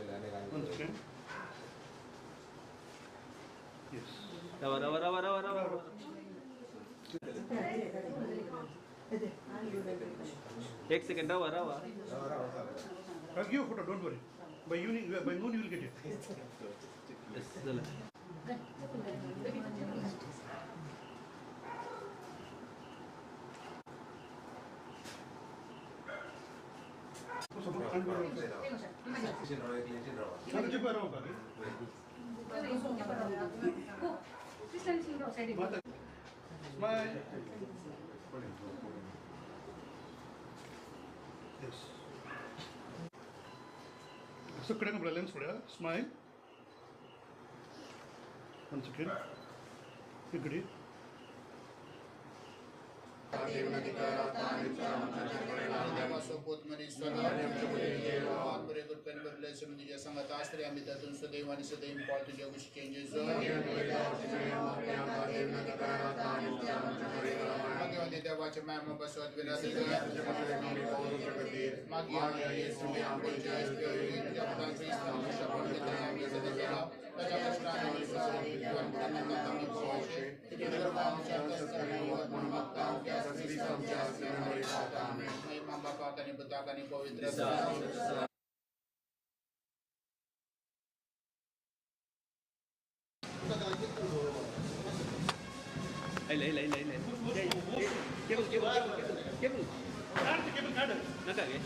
One second. Yes. Rawa rawa rawa rawa rawa. एक second rava rava. I'll give you a photo, don't worry. By evening, by noon you will get it. Yes, झालं. Smile. Yes. So, lens smile. One second. Ikade. Cable cable cable cable cable. नका गे.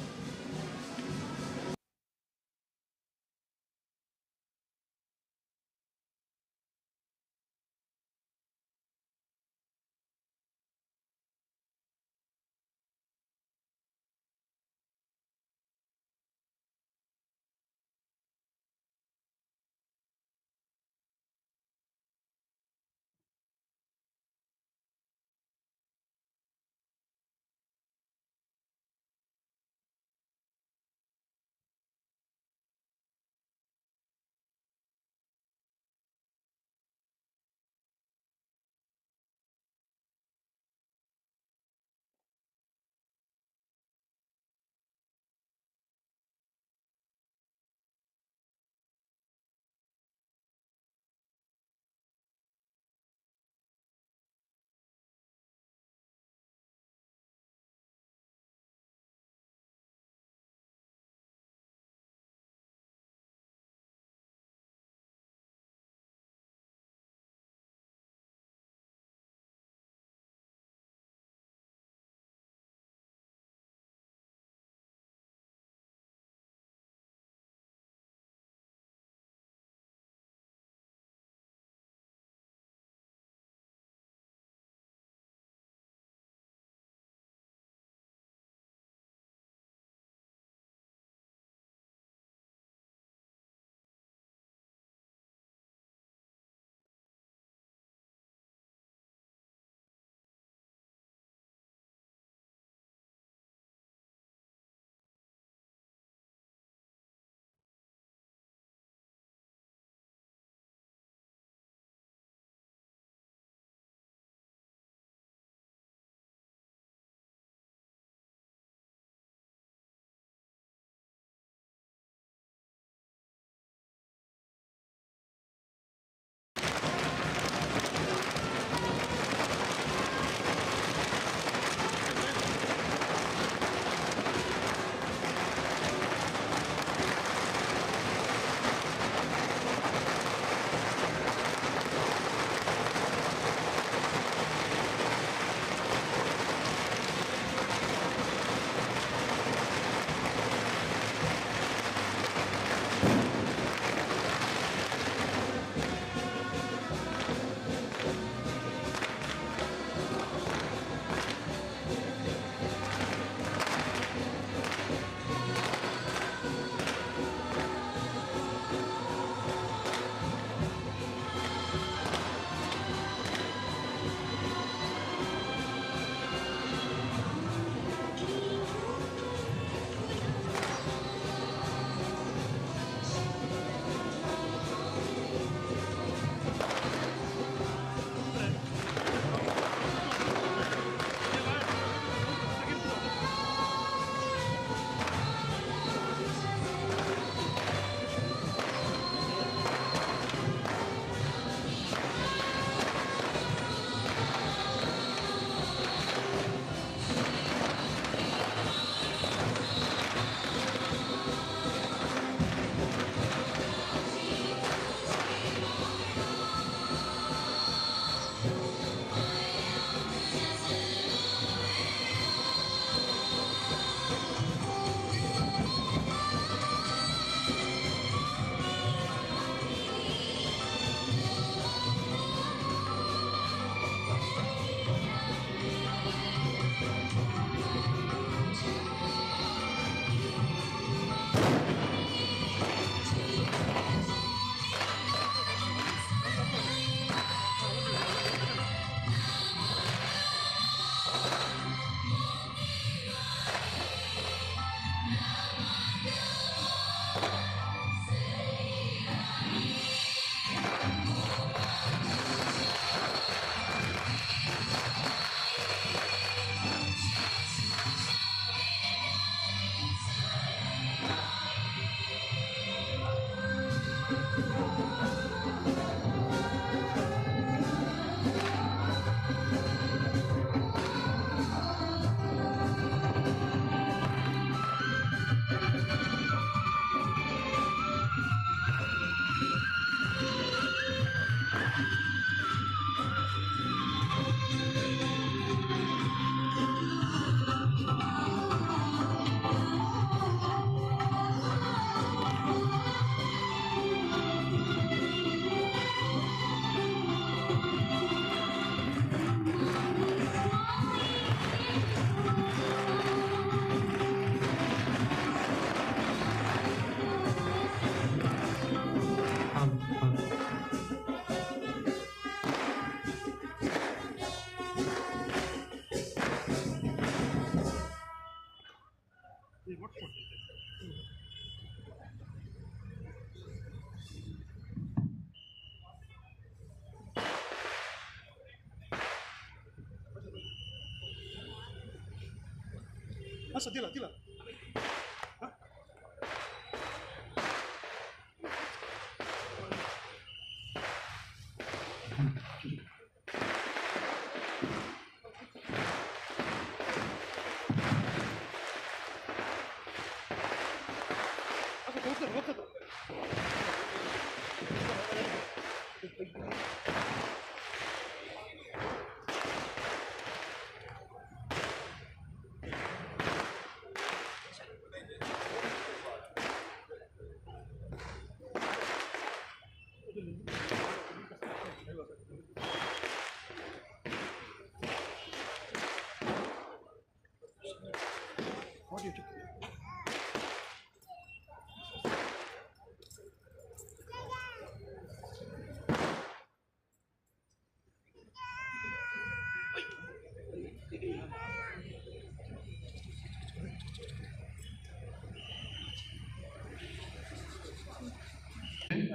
असं दिला दिला.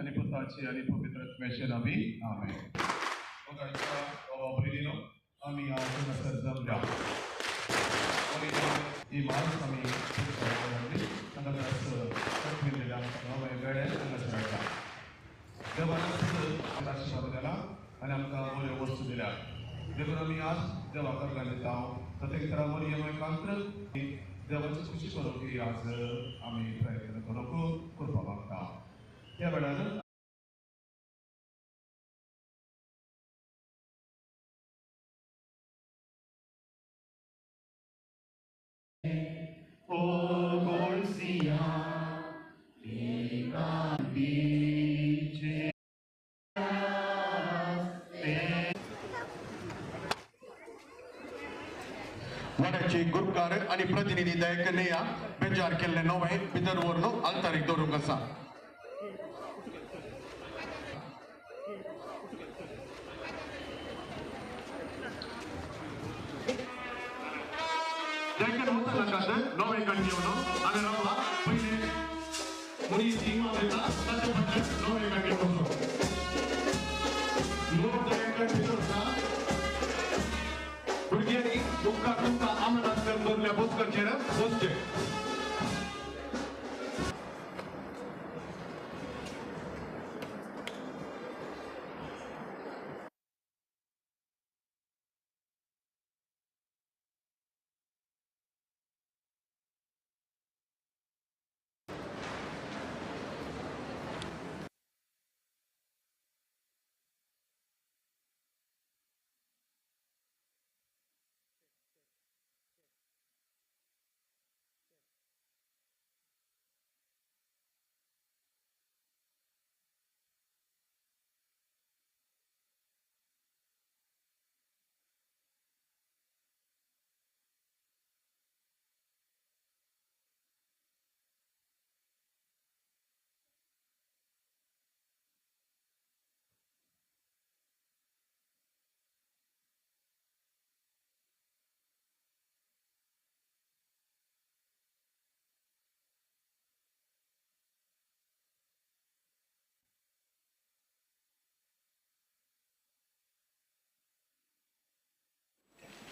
आणि पुताची आणि पवित्र आत्म्याचे नावे आमेन. भयणीनो, आमी आज हांगासर जमल्या ही मार्च आमी हांगासर आमकां वेळे हांगासर हाडटा. देवान आशिर्वाद दिला आनी आमकां बऱ्यो वस्तू दिल्या. देखून आमी आज देवा करगान दिता. प्रत्येक तरा मरियम कांत्र देवाची खुशी करूंक आज आमी प्रयत्न करूंक करपाक मागता. त्या वेळार वाड्याचे गुरुकार आणि प्रतिनिधी दयाकर नेया बेजार केल्ले नवे भितर व्हरून आल्तारीक दवरूंक आसा. दयाकर वचनाकात नवे कण घेवन हांगा रावला. पयले मुनी येता ताचे फाटल्यान नवे कण घेवन लोक दयाकर भितर वता. भुरग्यांनी तुमकां तुमकां आमदार करून दवरल्या बसकाचेर बसचें.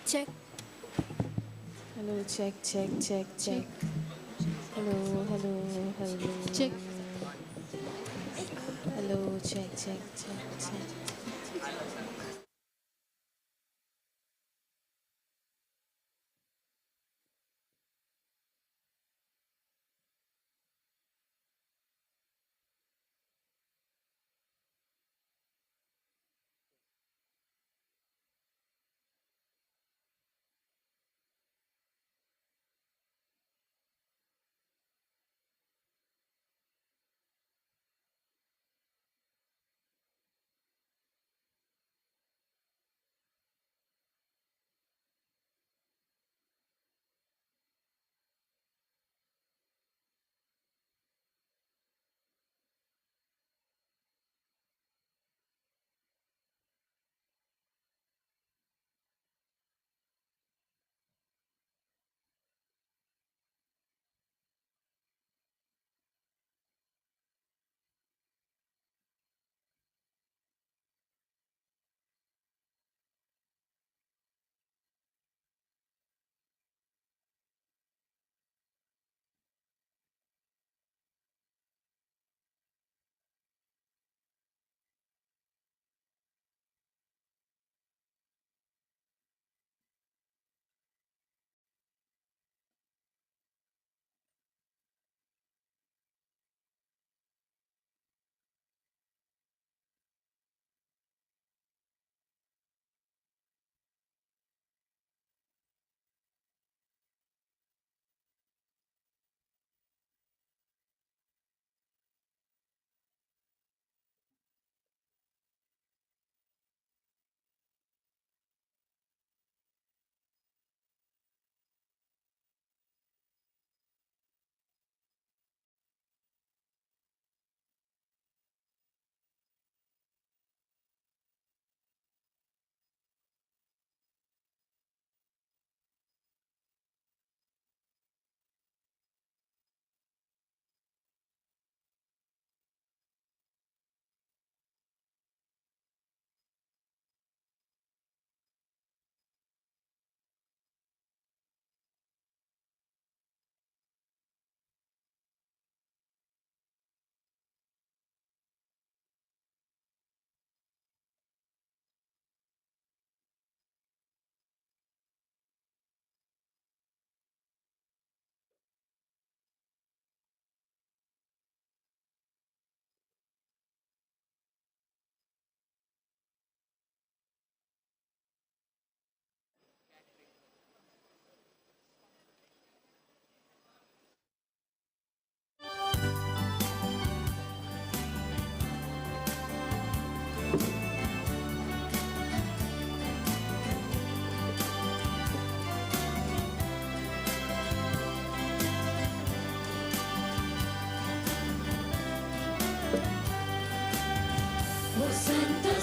Check. Hello, check, check, check, check. Hello, hello, hello. Check. Hello, check, check, check, check.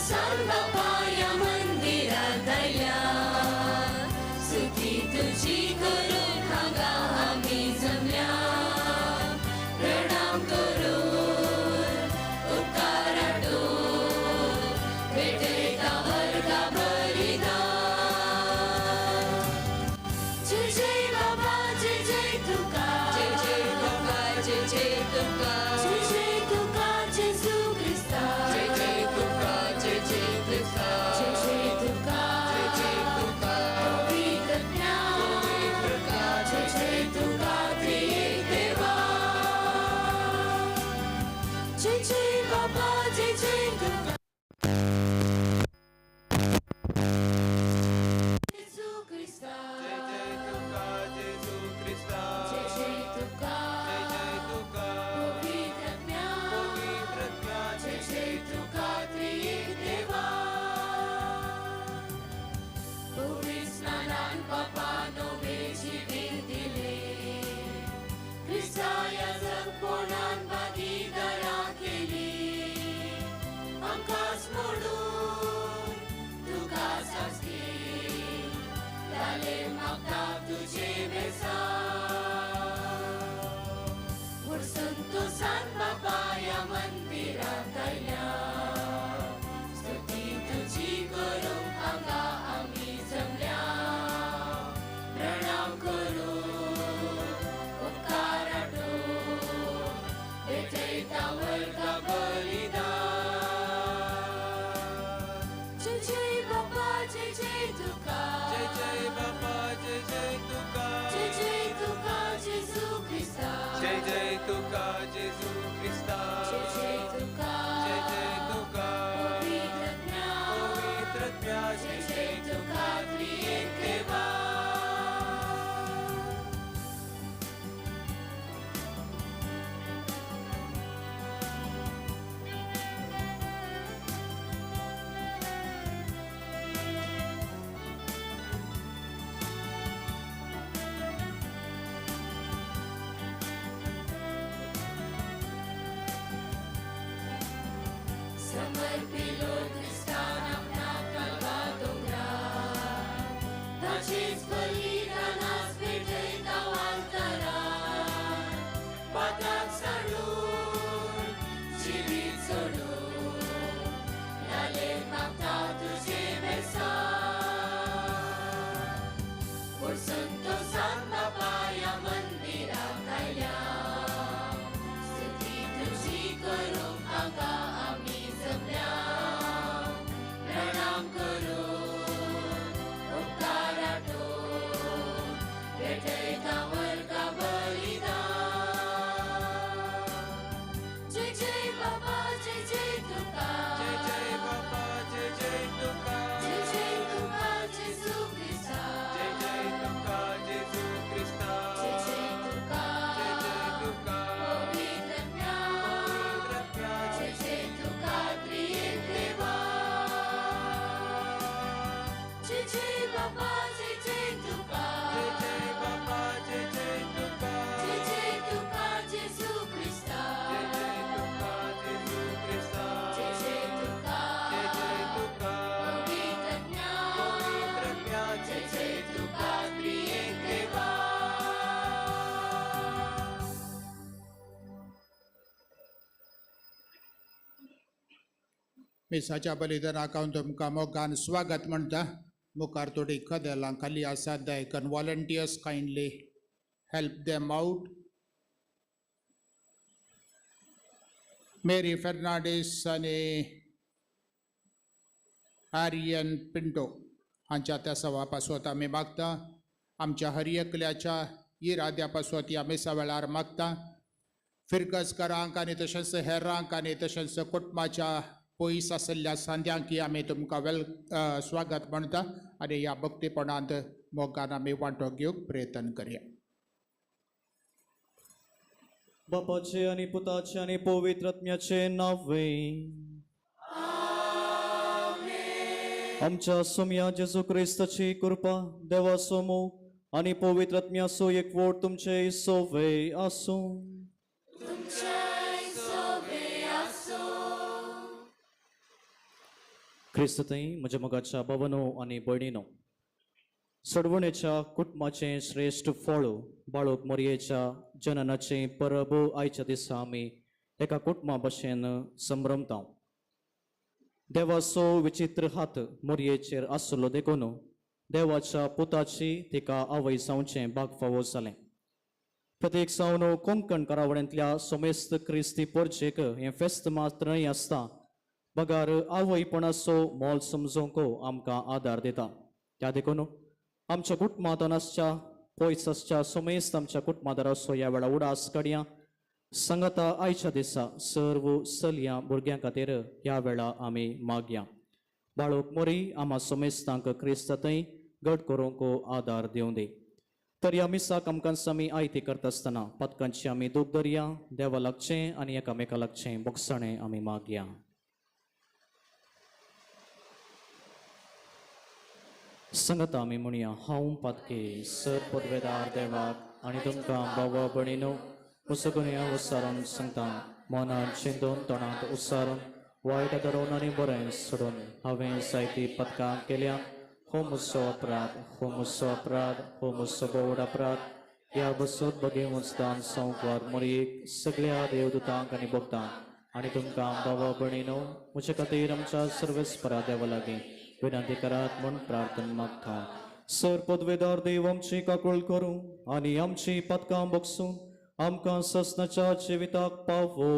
संतोषान बापा ह्या मंदिरांत आयल्या स्तुती तुजी करूंक हांगा आमी जमल्या प्रणाम करून उपकार हाडून भेटयता वर्गा बलिदान. जय जय बाबा जय जय तुका जय जय तुका जय जय तुका जय जय तुका जेजू क्रिस्ता जय जय तुका जय जय क्रिस्ता जय जय तुका जय जय तुका पवित्र ज्ञान जय जय तुका त्रिएक देवा जय जय बाबा जय जय तुका जेजू क्रिस्ता जय जय तुका जेजू क्रिस्ता जय जय तुका जय जय तुका पवित्र ज्ञान पवित्र ज्ञान जय जय तुका त्रिएक देवा. पवित्र स्नानान पापानो जिवीत दिले क्रिस्ताया जगपणान भागीदारा केली आमकांच मोडून तुका सासली लाले मागता तुजे बेसा व्हड संतोषान बापा ह्या मंदिरांत आयल्या स्तुती तुजी करूंक हांगा आमी जमल्या प्रणाम करून उपकार हाडून भेटयता वर्गा बलिदान. जय जय बाबा जय जय तुका जय जय बाबा जय जय तुका जय जय तुका जेजू क्रिस्ता जय जय तुका जेजू क्रिस्ता जय जय तुका जय जय तुका पवित्र ज्ञान पवित्र ज्ञान जय जय तुका त्रिएक देवा. समर्पिलो क्रिस्तान आपणा कलवा दोंगरार ताचेच बलिदानास भेटयता वालतरार पाताक साडून जिवीत सोडून लाले मागता तुजे बेसार व्हड संतोषान बापा ह्या मंदिरांत आयल्या स्तुती तुजी करूंक हांगा आमी जमल्या प्रणाम करून उपकार हाडून भेटयता वर्गा बलिदान. जय जय बाबा जय जय तुका जय जय बाबा जय जय तुका जय जय तुका जेजू क्रिस्ता जय जय तुका जेजू क्रिस्ता जय जय तुका जय जय तुका पवित्र ज्ञान पवित्र ज्ञान जय जय तुका त्रिएक देवा. जय जय बाबा जय जय तुका जय जय बाबा जय जय तुका जय जय तुका जेजू क्रिस्ता जय जय तुका जेजू क्रिस्ता जय जय तुका जय जय तुका पवित्र ज्ञान पवित्र ज्ञान जय जय तुका त्रिएक देवा. मिसाच्या बलिदानाक हांव तुमकां मोगान स्वागत म्हणटा. मुखार थोडीं कदेलां खाली आसात दयाकन volunteers kindly help them out. Mary Fernandes आनी आर्यन पिंटो हांच्या त्या सवा पासत आमी मागता. आमच्या हर एकल्याच्या इराद्या पासत ह्या मिसा वेळार मागता. फिरगजकारांक आनी तशेंच हेरांक आनी तशेंच कुटुंबाच्या पयस आशिल्ल्या सांद्यांकी आमी तुमकां वेल स्वागत म्हणटा आनी ह्या भक्तीपणांत मोगान आमी वांटो घेवंक प्रयत्न करया. बापाचे आनी पुताचे आनी पवित्र आत्म्याचे नांवे. आमच्या सोम्या जेजू क्रिस्ताची कृपा देवाचो मोग आनी पवित्र आत्म्याचो एकवट तुमचे सोवे आसूं. तुमचे सोवे आसूं. क्रिस्तथंय म्हज्या मोगाच्या बाबानो आनी भयणीनो, सोडवणेच्या कुटुंबाचें श्रेश्ठ फळ बाळूक मोरयेच्या जननाचें परब आयच्या दिसा आमी एका कुटुंबा भशेन संभ्रमता. देवाचो विचित्र हात मोरयेचेर आसलो देखून देवाच्या पुताची तिका आवय जावचें भाग फावो जालें. प्रत्येक सावन कोंकण करावळ्यांतल्या सोमेस्त क्रिस्ती पोरचेक हें फेस्त मात्र न्हय आसता बगार आवयपणाचो मोल समजूंक आमकां आदार दिता. त्या देखून आमच्या कुटुंबांत आसच्या पयस आसच्या सोमेस्त आमच्या कुटुंबादाराचो ह्या वेळा उडास काडया. सांगाता आयच्या दिसा सर्व चलयां भुरग्यां खातीर ह्या वेळा आमी मागया. बाळूक मोरी आमा सोमेस्तांक क्रिस्तांतय घट करूंक आदार दिवं दी. तर ह्या मिसाक आमकां आमी आयती करता आसतना पदकांची आमी दूख धरया, देवा लागचें आनी एकामेका लागचें बोगसाणें आमी मागया. संगता आमी म्हणया, हांव पातके सर पदवेदार देवाक आनी तुमकां बाबा भयणीनो मुसगुन्या उसारून सांगता, मनांत चिंतून तोंडांत उसारून वायट धरून आनी बरें सोडून हांवें जायती पदकां केल्या. हो मुसो अपराध, हो मुसो अपराध, हो मुसो बोवड अपराध. ह्या बसत बगे उंचदान संवकार मोरयेक सगळ्या देवदूतांक आनी भक्तांक आनी तुमकां बाबा भयणीनो म्हजे खातीर आमच्या सर्वेस्परा देवा लागीं विनंती करात म्हूण प्रार्थना मागता. सर पदवेदार देव आमची काकूळ करूं आनी आमची पदकां बगसूं आमकां ससनाच्या जिविताक पावो.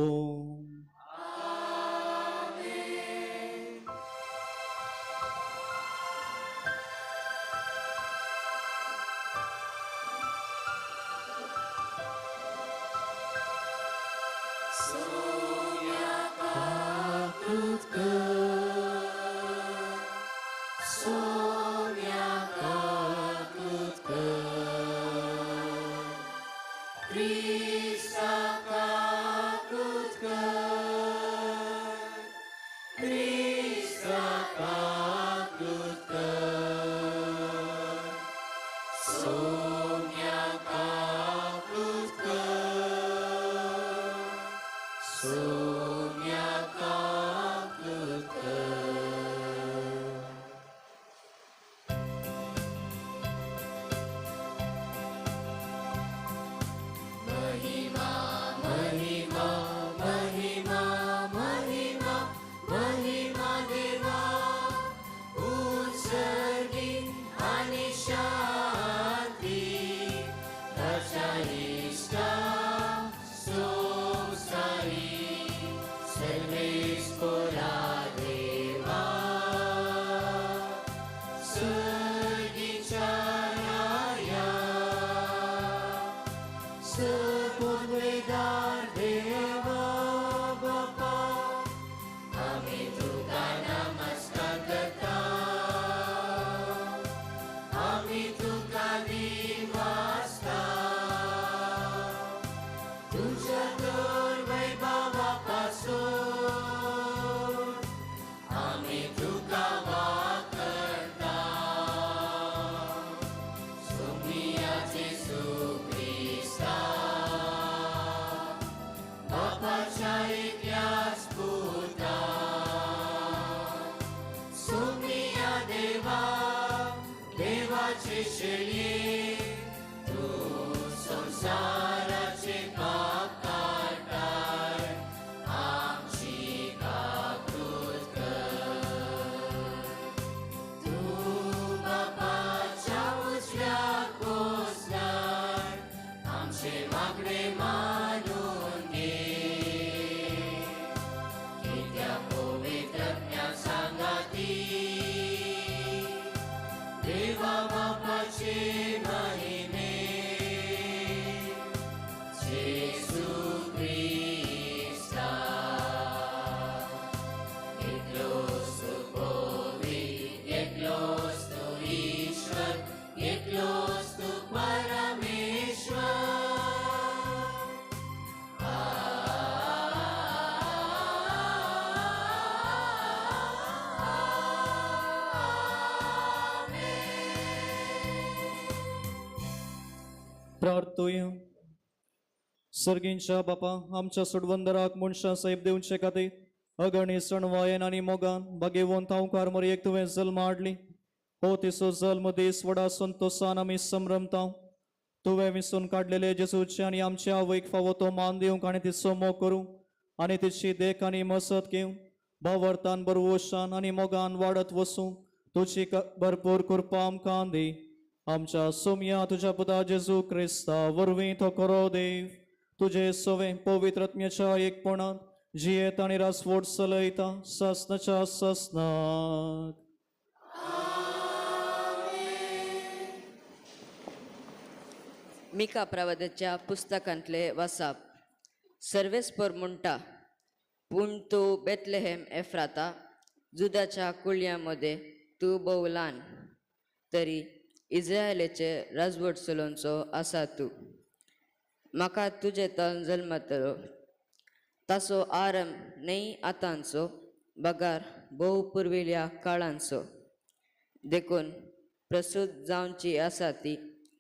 प्रार्थुया. सर्गींच्या बापा, आमच्या सोडवंदराक मनशां साहेब दिवचे खातीर अगणी सणवायेन आनी मोगान बागेवंत हांवकार मरयेक तुवें जल्म हाडली. हो तिचो जल्म दीस व्हडा संतोसान आमी संभ्रमता. तुवें विसून काडलेले जेजूचे आनी आमचे आवयक फावो तो मान दिवंक आनी तिचो मोग करूंक आनी तिची देख आनी मसत घेवंक भावार्थान बरवशान आनी मोगान वाडत वसूंक तुजी भरपूर कृपा आमकां दी. आमच्या सोमया तुज्या पुता जेजू क्रिस्ता वरवीं तो खरो देव तुजे सवे पवित्र आत्म्याच्या एकपणांत जियेत आनी रासवोट चलयता सासनाच्या सासनाक. मिका प्रवादाच्या पुस्तकांतले वासाप. सर्वेस्पर म्हणटा, पूण तूं बेतलेहेम एफ्राता जुदाच्या कुळयां मदें तूं भोव ल्हान, तरी इज्रायलाचे राजवट चलोवचो आसा तूं. म्हाका तुजें तन जल्मतलो ताचो आरंभ न्हय आतांचो बगार भोव पुर्विल्ल्या काळांचो. देखून प्रसूत जावची आसा ती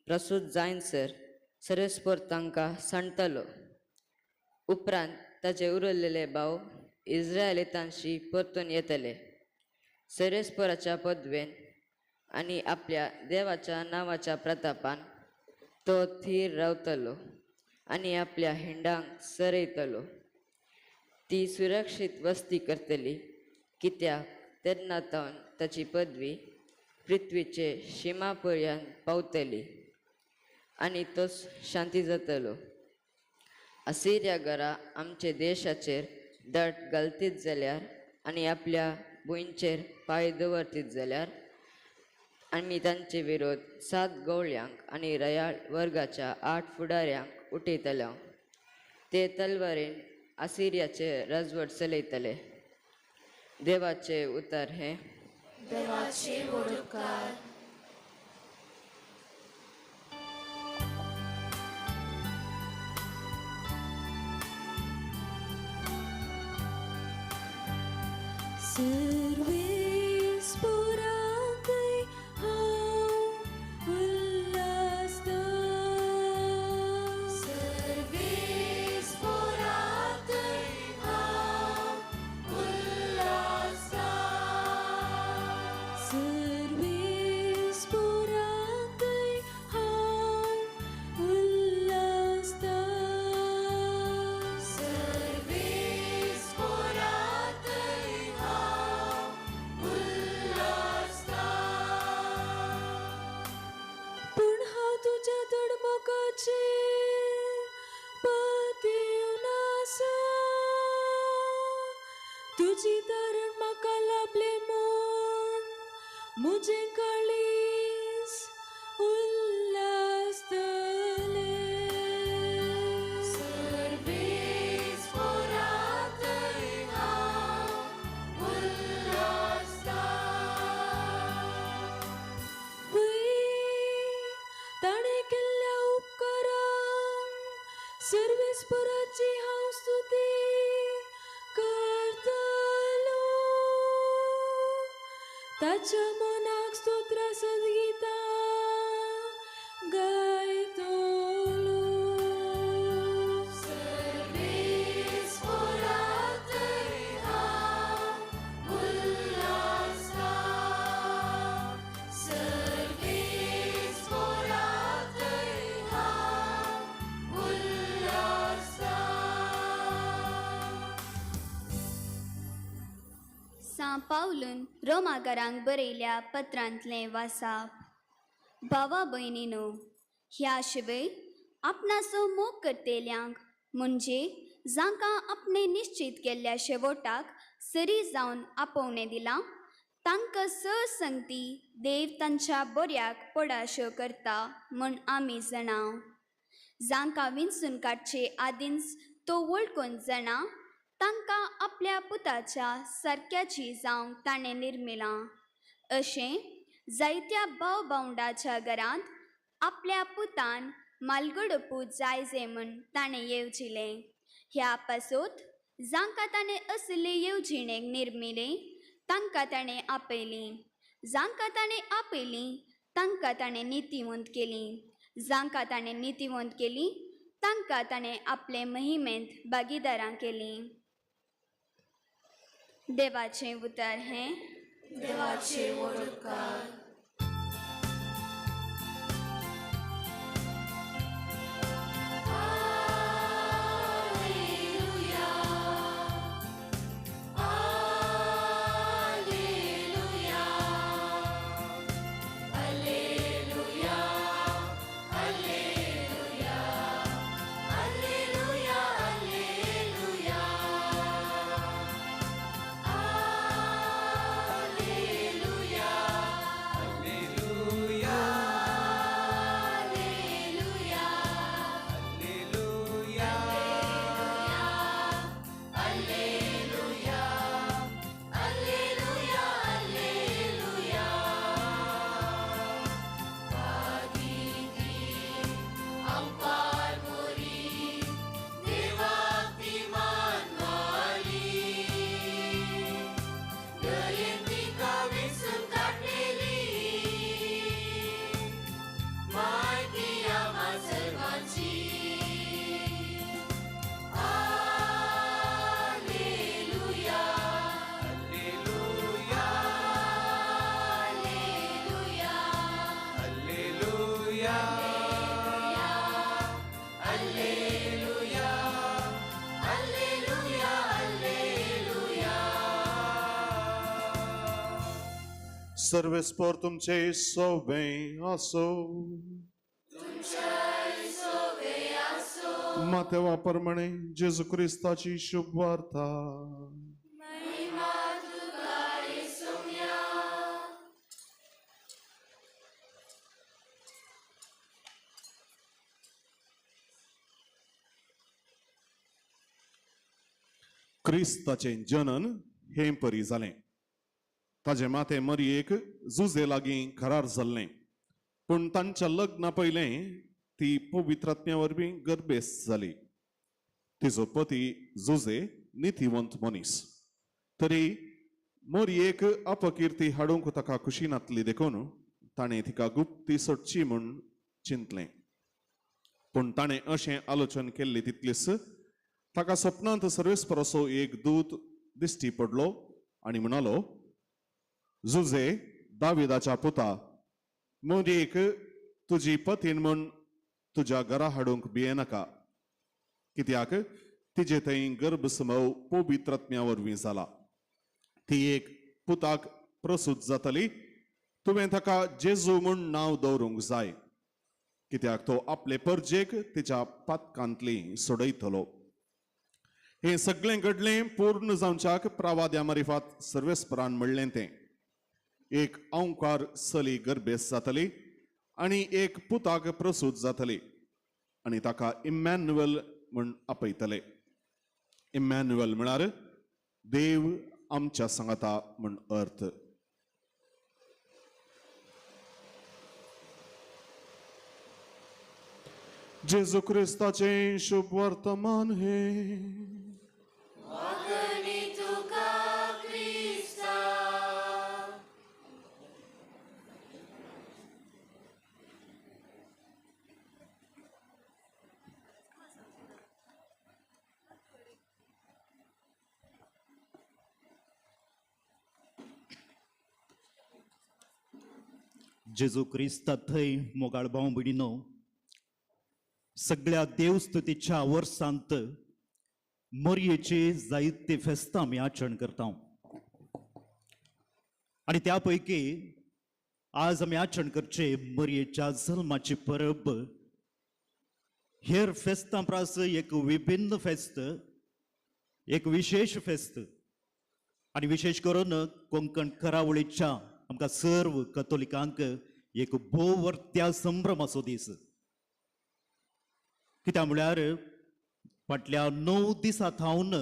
प्रसूत जायनसर सर्वेस्पर तांकां सांडतलो. उपरांत ताचे उरलेले भाव इज्रायलितांशी परतून येतले सर्वेस्पराच्या पदवेन आनी आपल्या देवाच्या नांवाच्या प्रतापान तो थीर रावतलो आनी आपल्या हिंडांक सरयतलो. ती सुरक्षीत वस्ती करतली, कित्याक तेन्ना तावन ताची पदवी पृथ्वीचे शिमा पर्यंत पावतली आनी तोच शांती जातलो. असिरिया घरा आमचे देशाचेर दट घालतीत जाल्यार आनी आपल्या भुंयचेर पांय दवरतीत जाल्यार आमी तांचे विरोध 7 गवळ्यांक आनी रयाळ वर्गाच्या 8 फुडाऱ्यांक उठयतले. ते तलवारेन असिरियाचे राजवट चलयतले. देवाचे उतर हें. देवाचे वडकार. सर्वेस्पराकय हांव उल्हासता. सर्वेस्पराकय हांव उल्हासता. सर्वेस्पराकय हांव उल्हासता. सर्वेस्पराकय हांव उल्हासता. पूण हांव तुज्या दडमोकाचेर पातयेवन आसा. तुजी तारण म्हाका लाभलें म्हूण म्हजें काळीज उल्हासतलें. सर्वेस्पराकय हांव उल्हासता. वय ताणें केल्ल्या उपकारांक सर्वेस्पराची हांव स्तुती करतलो. ताच्या मनाक स्तोत्रां सदगितां गायतलो. सर्वेस्पराकय हांव उल्हासता. सर्वेस्पराकय हांव उल्हासता. सां पावलून रोमाकारांक बरयल्या पत्रांतलें वासाप. भावा भयणीनो, ह्या शिवाय आपणाचो मोग करतेल्यांक म्हणजे जांकां आपणें निश्चीत केल्ल्या शेवटाक सरी जावन आपोवणें दिलां तांकां संगती देव तांच्या बऱ्याक पडाश्यो करता म्हूण आमी जाणा. जांकां विंचून काडचे आदींच तो वळखून जाणा तांकां आपल्या पुताच्या सारक्याची जावंक ताणें निर्मिलां. अशें जायत्या भाव भावंडाच्या घरांत आपल्या पुतान मालगडो पूत जायजे म्हूण ताणें येवजिलें. ह्या पासत जांकां ताणें असले येवजिणेक निर्मिलें तांकां ताणें आपयलीं. जांकां ताणें आपयलीं तांकां ताणें नितीवंत केलीं. जांकां ताणें नितीवंत केलीं तांकां ताणें आपले महिमेंत भागीदारां केलीं. देवाचें उतर हें देवाचे वडकार. सर्वेस्पर तुमचे सोबे आसो. मातेवा प्रमाणे जेजू क्रिस्ताची शुभ वार्ता. क्रिस्ताचें जनन हें परी जालें. ताजें मातें मरयेक जुजे लागीं करार जाल्लें, पूण तांच्या लग्ना पयलें ती पवित्रात्म्या वरवीं गर्भेस्त जाली. तिजो पती जुजे नितीवंत मनीस, तरी मरयेक अपकिर्ती हाडूंक ताका खुशी नातली देखून ताणें तिका गुप्ती सोडची म्हूण चिंतलें. पूण ताणें अशें आलोचन केल्लें तितलीच ताका सपनांत सर्वेस्पराचो एक दूत दिश्टी पडलो आनी म्हणालो, जुजे दाविदाच्या पुता, मरयेक तुजी पतीन म्हूण तुज्या घरा हाडूंक भियेनाका, कित्याक तिजे थंय गर्भसमव पवित्रात्म्या वरवीं जाला. ती एक पुताक प्रसूत जातली, तुवें ताका जेजू म्हूण नांव दवरूंक जाय, कित्याक तो आपले परजेक तिच्या पातकांतली सोडयतलो. हें सगळें घडलें पूर्ण जावच्याक प्रावाद्या मारिफात सर्वेस्परान म्हणलें तें. एक अंकार चली गर्भेस्त जातली आनी एक पुताक प्रसूत जातली आनी ताका इमॅन्युअल म्हूण आपयतले. इमॅन्युअल म्हळ्यार देव आमच्या सांगाता म्हूण अर्थ. जेजू क्रिस्ताचें शुभ वर्तमान हें. जेजू क्रिस्ता थंय मोगाळ भाव भयणीनो, सगळ्या देवस्तुतीच्या वर्सांत मरयेची जायते फेस्तां आमी आचरण करता आनी त्या पैकी आज आमी आचरण करचे मरयेच्या जल्माची परब. हेर फेस्तां परस एक विभिन्न फेस्त, एक विशेष फेस्त आनी विशेष करून कोंकण करावळीच्या आमकां सर्व कथोलिकांक एक भोव वर्त्या संभ्रमाचो दीस. कित्याक म्हळ्यार फाटल्या 9 दिसां थावन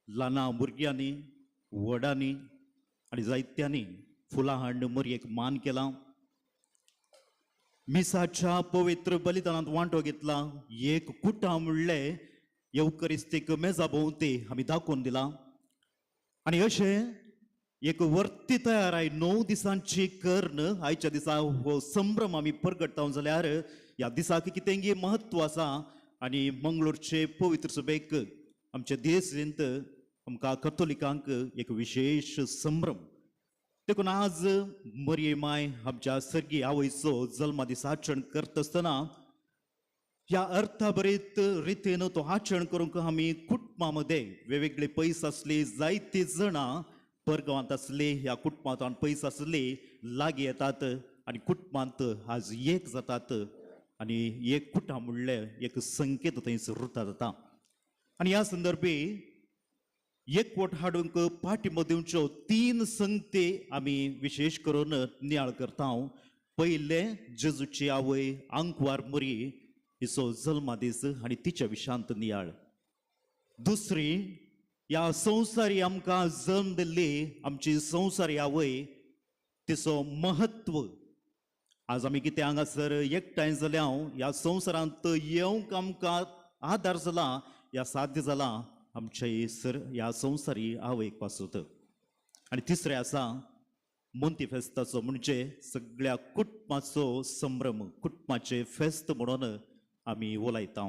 ल्हाना भुरग्यांनी, व्हडांनी आनी जायत्यांनी फुलां हाडून मरयेक मान केला, मिसाच्या पवित्र बलिदानांत वांटो घेतला, एक कुटां म्हणलें येवकरिस्तीक मेजा भोंवती आमी दाखोवन दिला आनी अशें एक वर्ती तयार I 9 दिसांची कर्ण आयच्या दिसा हो संभ्रम आमी परगटता जाल्यार ह्या दिसाक कितेंगी महत्व आसा. आनी मंगळूरचे पवित्र सभेक आमच्या देशांत आमकां कथोलिकांक एक विशेश संभ्रम. देखून आज मरिये माय आमच्या सर्गी आवयचो जल्मा दीस आचरण करता आसतना ह्या अर्थाभरीत रितीन तो आचरण करूंक आमी कुटुंबा मदें वेगवेगळे पयस आसली जायती जाणां परगांवांत आसली ह्या कुटुंबांत पयस आसली लागीं येतात आनी कुटुंबांत आज एक जातात आनी एक कुटां म्हणलें एक संकेत थंय रुता जाता. आनी ह्या संदर्भी एकवट हाडूंक पाठिंबो दिवच्यो तीन संगती आमी विशेश करून नियाळ करता. पयलें जेजूची आवय आंकवार मरी हिचो जल्मा दीस आनी तिच्या विशांत नियाळ. दुसरी ह्या संवसारी आमकां जल्म दिल्ली आमची संवसारी आवय तिचो महत्व. आज आमी कितें हांगासर एकठांय जाल्या ह्या संवसारांत येवंक आमकां आदार जाला ह्या साध्य जाला आमच्या सर ह्या संवसारी आवयक पासूत. आनी तिसरें आसा मोंती फेस्ताचो म्हणजे सगळ्या कुटुंबाचो संभ्रम, कुटुंबाचें फेस्त म्हणून आमी उलयता.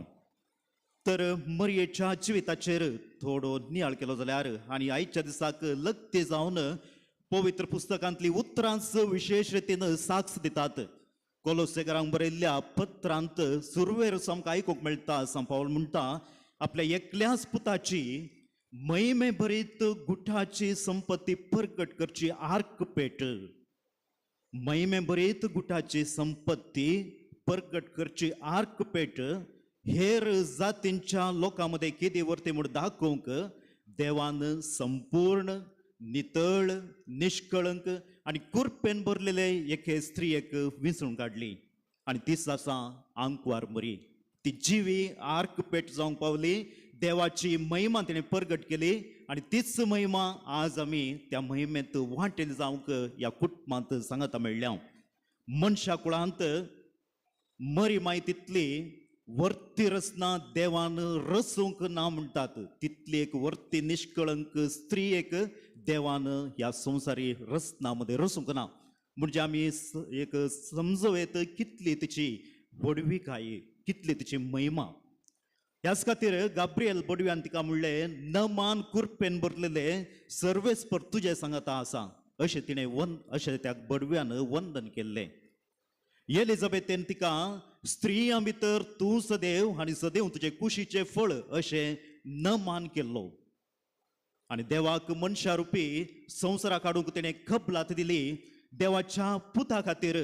तर मरयेच्या जिविताचेर थोडो नियाळ केलो जाल्यार आनी आयच्या दिसाक लग्ते जावन पवित्र पुस्तकांतली उतरांच विशेश रितीन साक्ष दितात. कोलोसेकरांक बरयल्ल्या पत्रांत सुरवेर आमकां आयकूंक मेळटा सांत पावल म्हणटा आपल्या एकल्याच पुताची महिमे भरीत गुठाची संपत्ती परगट करची आर्कपेट. महिमे भरीत गुठाची संपत्ती परगट करची आर्कपेट हेर जातींच्या लोकां मदें केदी वर्ती म्हूण दाखोवंक देवान संपूर्ण नितळ निष्कळंक आनी कुरपेन भरलेले एके स्त्रियेक विंचून काडली आनी तीच आसा आंकवार मरी. ती जिवी आर्कपेट जावंक पावली, देवाची महिमा तिणें परगट केली आनी तीच महिमा आज आमी त्या महिमेंत वांटेल जावंक ह्या कुटुंबांत सांगाता मेळ्ळ्या. मनशा कुळांत मरी माय तितली वर्ती रचना देवान रचूंक ना म्हणटात तितली एक वर्ती निष्कळंक स्त्री एक देवान ह्या संवसारी रचना मदें रचूंक ना. म्हणजे आमी एक समजूं येत कितली तिची व्हडविकाय, कितली तिची महिमा. ह्याच खातीर गाब्रियल बडव्यान तिका म्हणलें नमान कुरपेन भरलेले सर्वेस्पर तुजें सांगाता आसा अशें तिणें अशें त्या बडव्यान वंदन केल्लें. एलिझाबेथेन तिका स्त्रियां भितर तूं सदैव आनी सदैव तुजे कुशीचें फळ अशें नमान केल्लो. आनी देवाक मनशा रुपी संवसाराक हाडूंक तिणें कबलात दिली देवाच्या पुता खातीर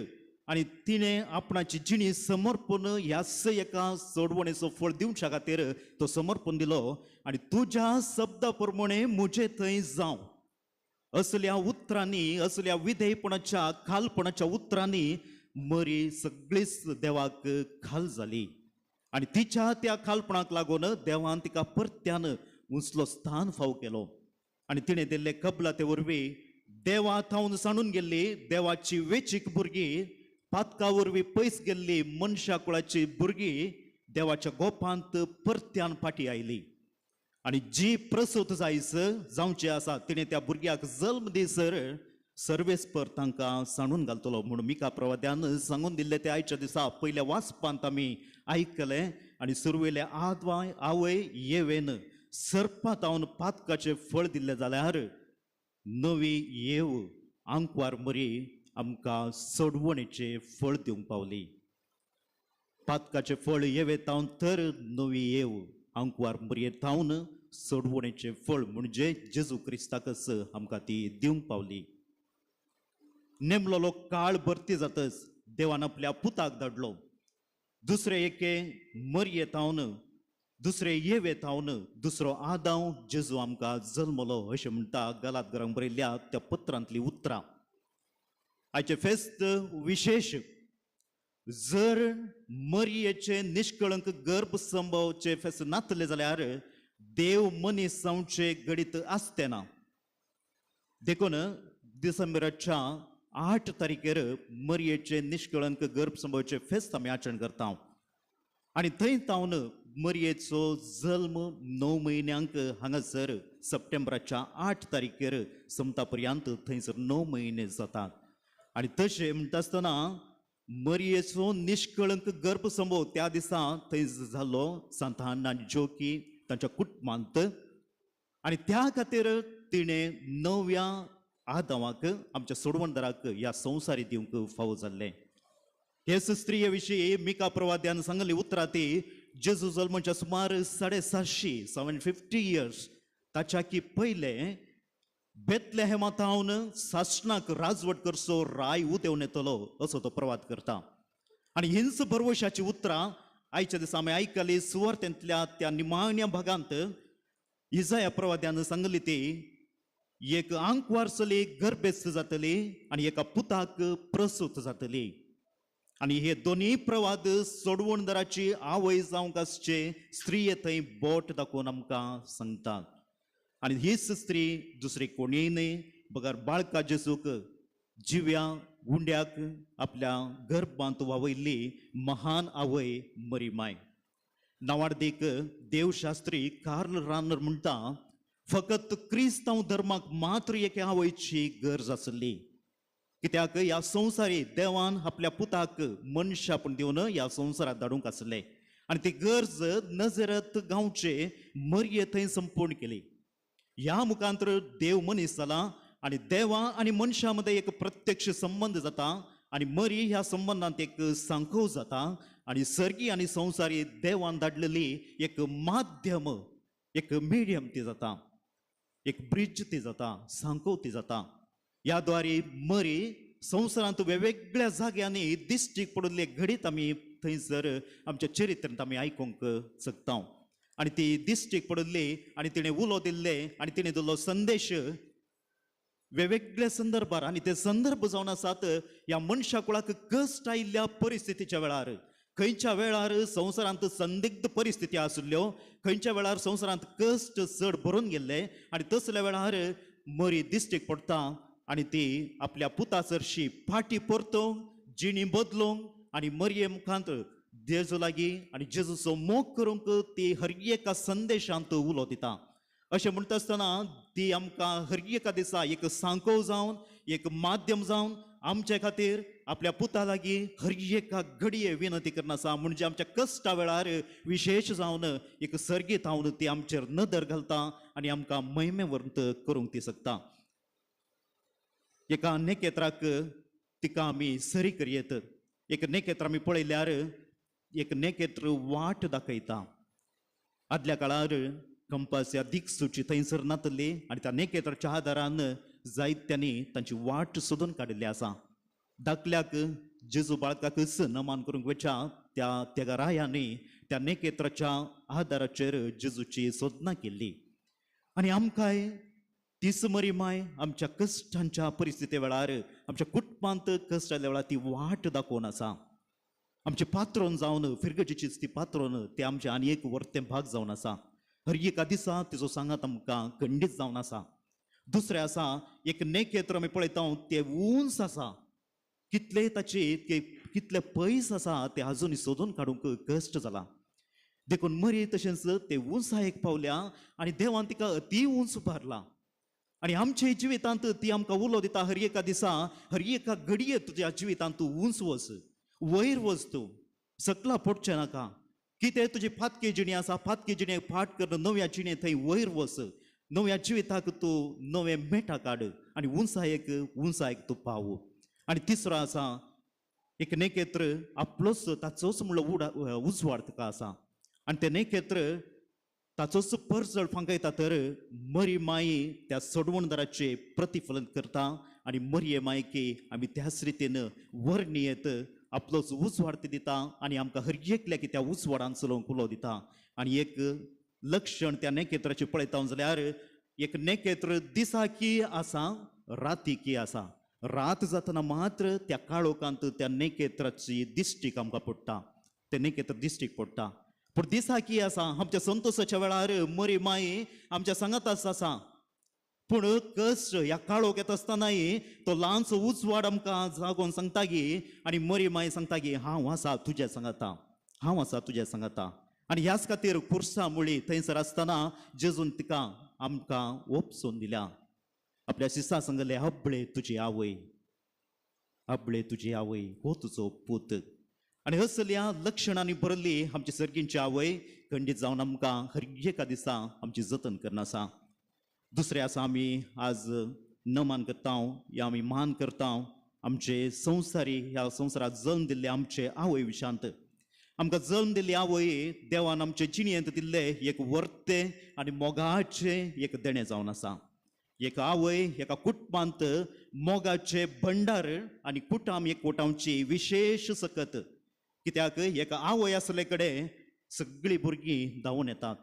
आनी तिणें आपणाची जिणी समर्पण ह्याच एका सोडवणेचो फळ दिवच्या खातीर तो समर्पण दिलो आनी तुज्या शब्दा प्रमाणे म्हजे थंय जावं असल्या उतरांनी, असल्या विधेयपणाच्या खालपणाच्या उतरांनी मरी सगळीच देवाक खाल जाली आनी तिच्या त्या खालपणाक लागून देवान तिका परत्यान उंचलो स्थान फाव केलो आनी तिणें दिल्ले कबलाते वरवीं देवा थावन सांडून गेल्ली देवाची वेचीक भुरगीं पातका वरवीं पयस गेल्ली मनशा कुळाची भुरगीं देवाच्या गोपांत परत्यान फाटी आयली आनी जी प्रसूत जायस जावची आसा तिणें त्या भुरग्याक जल्म दिसर सर्वेस्पर तांकां सांडून घालतलो म्हूण मिका प्रवाद्यान सांगून दिल्लें तें आयच्या दिसा पयल्या वाचपांत आमी आयकलें. आनी सुरवेल्या आदवाय आवय येवेन सर्पा तावन पातकाचें फळ दिल्लें जाल्यार नवी येव आंकवार मरी आमकां सोडवणेचें फळ दिवंक पावली. पातकाचें फळ येवे तावन तर नवी येव आंकवार मरये थावन सोडवणेचें फळ म्हणजे जेजू क्रिस्ताकच आमकां ती दिवंक पावली. नेमलोलो काळ भरती जातच देवान आपल्या पुताक धाडलो. दुसरे एके मरये थावन दुसरे येवे थावन दुसरो आदांव जेजू आमकां जल्मलो अशें म्हणटा गलात घरांक बरयल्ल्या त्या पत्रांतली उतरां. आयचें फेस्त विशेश जर मरयेचे निष्कळंक गर्भ संभवचे फेस्त नातले जाल्यार देव मनीस जावचे घडीत आसते ना. देखून डिसेंबराच्या 8 तारखेर मरयेचे निष्कळंक गर्भ संभवचे फेस्त आमी आचरण करता आनी थंय तावन मरयेचो जल्म 9 म्हयन्यांक हांगासर सप्टेंबराच्या 8 तारखेर सोमता पर्यंत थंयसर 9 म्हयने जातात. आनी तशें म्हणटा आसतना मरयेचो निष्कळंक गर्भ संभव त्या दिसा थंय जालो सांतान आनी जोकी तांच्या कुटुंबांत. आनी त्या खातीर तिणें नव्या आदावाक आमच्या सोडवणदाराक ह्या संवसारी दिवंक फावो जाल्लें. हेच स्त्रिये विशीं मिका प्रवाद्यान सांगली उतरां ती जेजू जल्माच्या सुमार 750 750 इयर्स ताच्या की पयलें बेतलेहेमा थावन सासणाक राजवट करचो राय उदेवन येतलो असो तो प्रवाद करता. आनी हिंच भरवशाची उतरां आयच्या दिसा आमी आयकली सुवार्थेंतल्या त्या निमाण्या भागांत इजाया प्रवाद्यान सांगली ती एक आंकवार चली गर्भेस्त जातली आनी एका पुताक प्रसूत जातली. आनी हे दोनूय प्रवाद सोडवणदाराची आवय जावंक आसचे स्त्रीये थंय बोट दाखोवन आमकां सांगतात. आनी हीच स्त्री दुसरी कोणीय न्हय बगर बाळका जेजूक जिव्या उंड्याक आपल्या गर्भांत वावयल्ली महान आवय मरी माय. नावार्दीक देवशास्त्री कार्ल रानर म्हणटा फकत क्रिस्तांव धर्माक मात्र एके आवयची गरज आसली, कित्याक ह्या संवसारी देवान आपल्या पुताक मनशापण दिवन ह्या संवसारात धाडूंक आसले आनी ती गरज नजरत गांवचे मरये थंय संपूर्ण केली. ह्या मुखांतर देव मनीस जाला आनी देवा आनी मनशा मदें एक प्रत्यक्ष संबंद जाता आनी मरी ह्या संबंदांत एक सांखव जाता आनी सर्गी आनी संवसारी देवान धाडलेली एक माध्यम, एक मिडियम ती जाता, एक ब्रिज ती जाता, सांखव ती जाता. ह्या द्वारे मरी संवसारांत वेगवेगळ्या जाग्यांनी दिश्टीक पडिल्ले घडीत आमी थंयसर आमच्या चरित्रांत आमी आयकूंक शकता. आनी ती दिश्टीक पडिल्ली आनी तिणें उलो दिल्ले आनी तिणें दिल्लो संदेश वेगवेगळ्या संदर्भार आनी ते संदर्भ जावन आसात ह्या मनशा कुळाक कश्ट आयिल्ल्या परिस्थितीच्या वेळार, खंयच्या वेळार संवसारांत संदिग्ध परिस्थिती आशिल्ल्यो, खंयच्या वेळार संवसारांत कश्ट चड भरून गेल्ले आनी तसल्या वेळार मरी दिश्टीक पडटा आनी ती आपल्या पुता सरशी फाटी परतूंक, जिणी बदलूंक आनी मरये मुखांत जेजू लागीं आनी जेजूचो मोग करूंक ती हर एका संदेशांत उलो दिता. अशें म्हणटा आसतना ती आमकां हर एका दिसा एक सांकोव जावन, एक माध्यम जावन आमचे खातीर आपल्या पुता लागीं हर एका घडये विनंती करना आसा. म्हणजे आमच्या कश्टा वेळार विशेश जावन एक सर्गीत हावन ती आमचेर नदर घालता आनी आमकां महिमेवंत करूंक ती शकता. एका नेकेत्राक तिका आमी सरी करयेत. एक नेकेत्र आमी पळयल्यार एक नेकेत्र वाट दाखयता. आदल्या काळार कंपास ह्या दिक्सूची थंयसर नातली आनी त्या नेकेत्राच्या आदारान जायत्यांनी तांची वाट सोदून काडिल्ली आसा. धाकल्याक जेजू बाळकाकच नमान करूंक वयच्या त्या त्या रायांनी त्या नेकेत्राच्या आदाराचेर जेजूची सोदना केल्ली. आनी आमकांय तीच मरी माय आमच्या कश्टांच्या परिस्थिती वेळार, आमच्या कुटुंबांत कश्ट आयिल्ल्या वेळार ती वाट दाखोवन आसा. आमचे पात्रोन जावन फिरगजेचीच ती पात्रोन ते आमचे आनी एक वर्तें भाग जावन आसा. हर एका दिसा तिचो सांगात आमकां खंडीत जावन आसा. दुसरें आसा एक नेकेत्र आमी पळयता तें उंच आसा, कितले ताचे कितले पयस आसा ते आजून सोदून काडूंक कश्ट जाला. देखून मरी तशेंच ते उंचायेक पावल्या आनी देवान तिका अती उंच उबारला. आनी आमच्या जिवितांत ती आमकां उलो दिता हर एका दिसा, हर एका घडये तुज्या जिवितांत तूं उंच वच, वयर वच, तूं सकला पडचें नाका. कितें तुजी फातकी जिणी आसा, फातकी जिणेक फाट करून नव्या जिणे थंय वयर वच, नव्या जिविताक तूं नवे मेटा काड आनी उंचायेक उंचायेक तूं पाव. आनी तिसरो आसा एक नेकेत्र आपलोच ताचोच म्हणलो उजवाड तुका आसा आनी तें नेकेत्र ताचोच परजळ फांकयता तर मरी माई त्या सोडवणदाराचे प्रतिफलन करता आनी मरये मायकी आमी त्याच रितीन वर्णयेत आपलोच उजवाड ती दिता आनी आमकां हर एकल्याक त्या उजवाडान चलोवंक उलो दिता. आनी एक लक्षण त्या नेकेत्राचें पळयता जाल्यार एक नेकेत्र दिसा की आसा, राती की आसा. रात जातना मात्र त्या काळोखांत त्या नेकेत्राची दिश्टीक आमकां पडटा, तें नेकेत्र दिश्टीक पडटा. पूण दिसा की आसा आमच्या संतोषाच्या वेळार मरी माई आमच्या सांगात आसा. पूण कश्ट ह्या काळोख येता आसतनाय तो ल्हानसो उजवाड आमकां जागोवन सांगता की आनी मरी माई सांगता की हांव आसा तुज्या सांगाता, हांव आसा तुज्या सांगाता. आनी ह्याच खातीर खुर्सा मुळी थंयसर आसतना जेजून तिका आमकां ओपसून दिल्या. आपल्या शिसा सांगले, हबळे तुजी आवय, हबळे तुजी आवय, हो तुजो पूत. आनी असल्या लक्षणांनी भरली आमची सर्गींची आवय खंडीत जावन आमकां हर एका दिसा आमची जतन करना आसा. दुसरें आसा आमी आज नमन करता या आमी मान करता आमचे संवसारी ह्या संवसारात जल्म दिल्ले आमचे आवय विशांत. आमकां जल्म दिल्ली आवय देवान आमचे जिणेंत दिल्ले एक वर्ते आनी मोगाचें एक देणें जावन आसा. एक आवय एका कुटुंबांत मोगाचें भंडार आनी कुटाम एकवटावची विशेश सकत. कित्याक एका आवय आसले कडेन सगळीं भुरगीं धांवून येतात.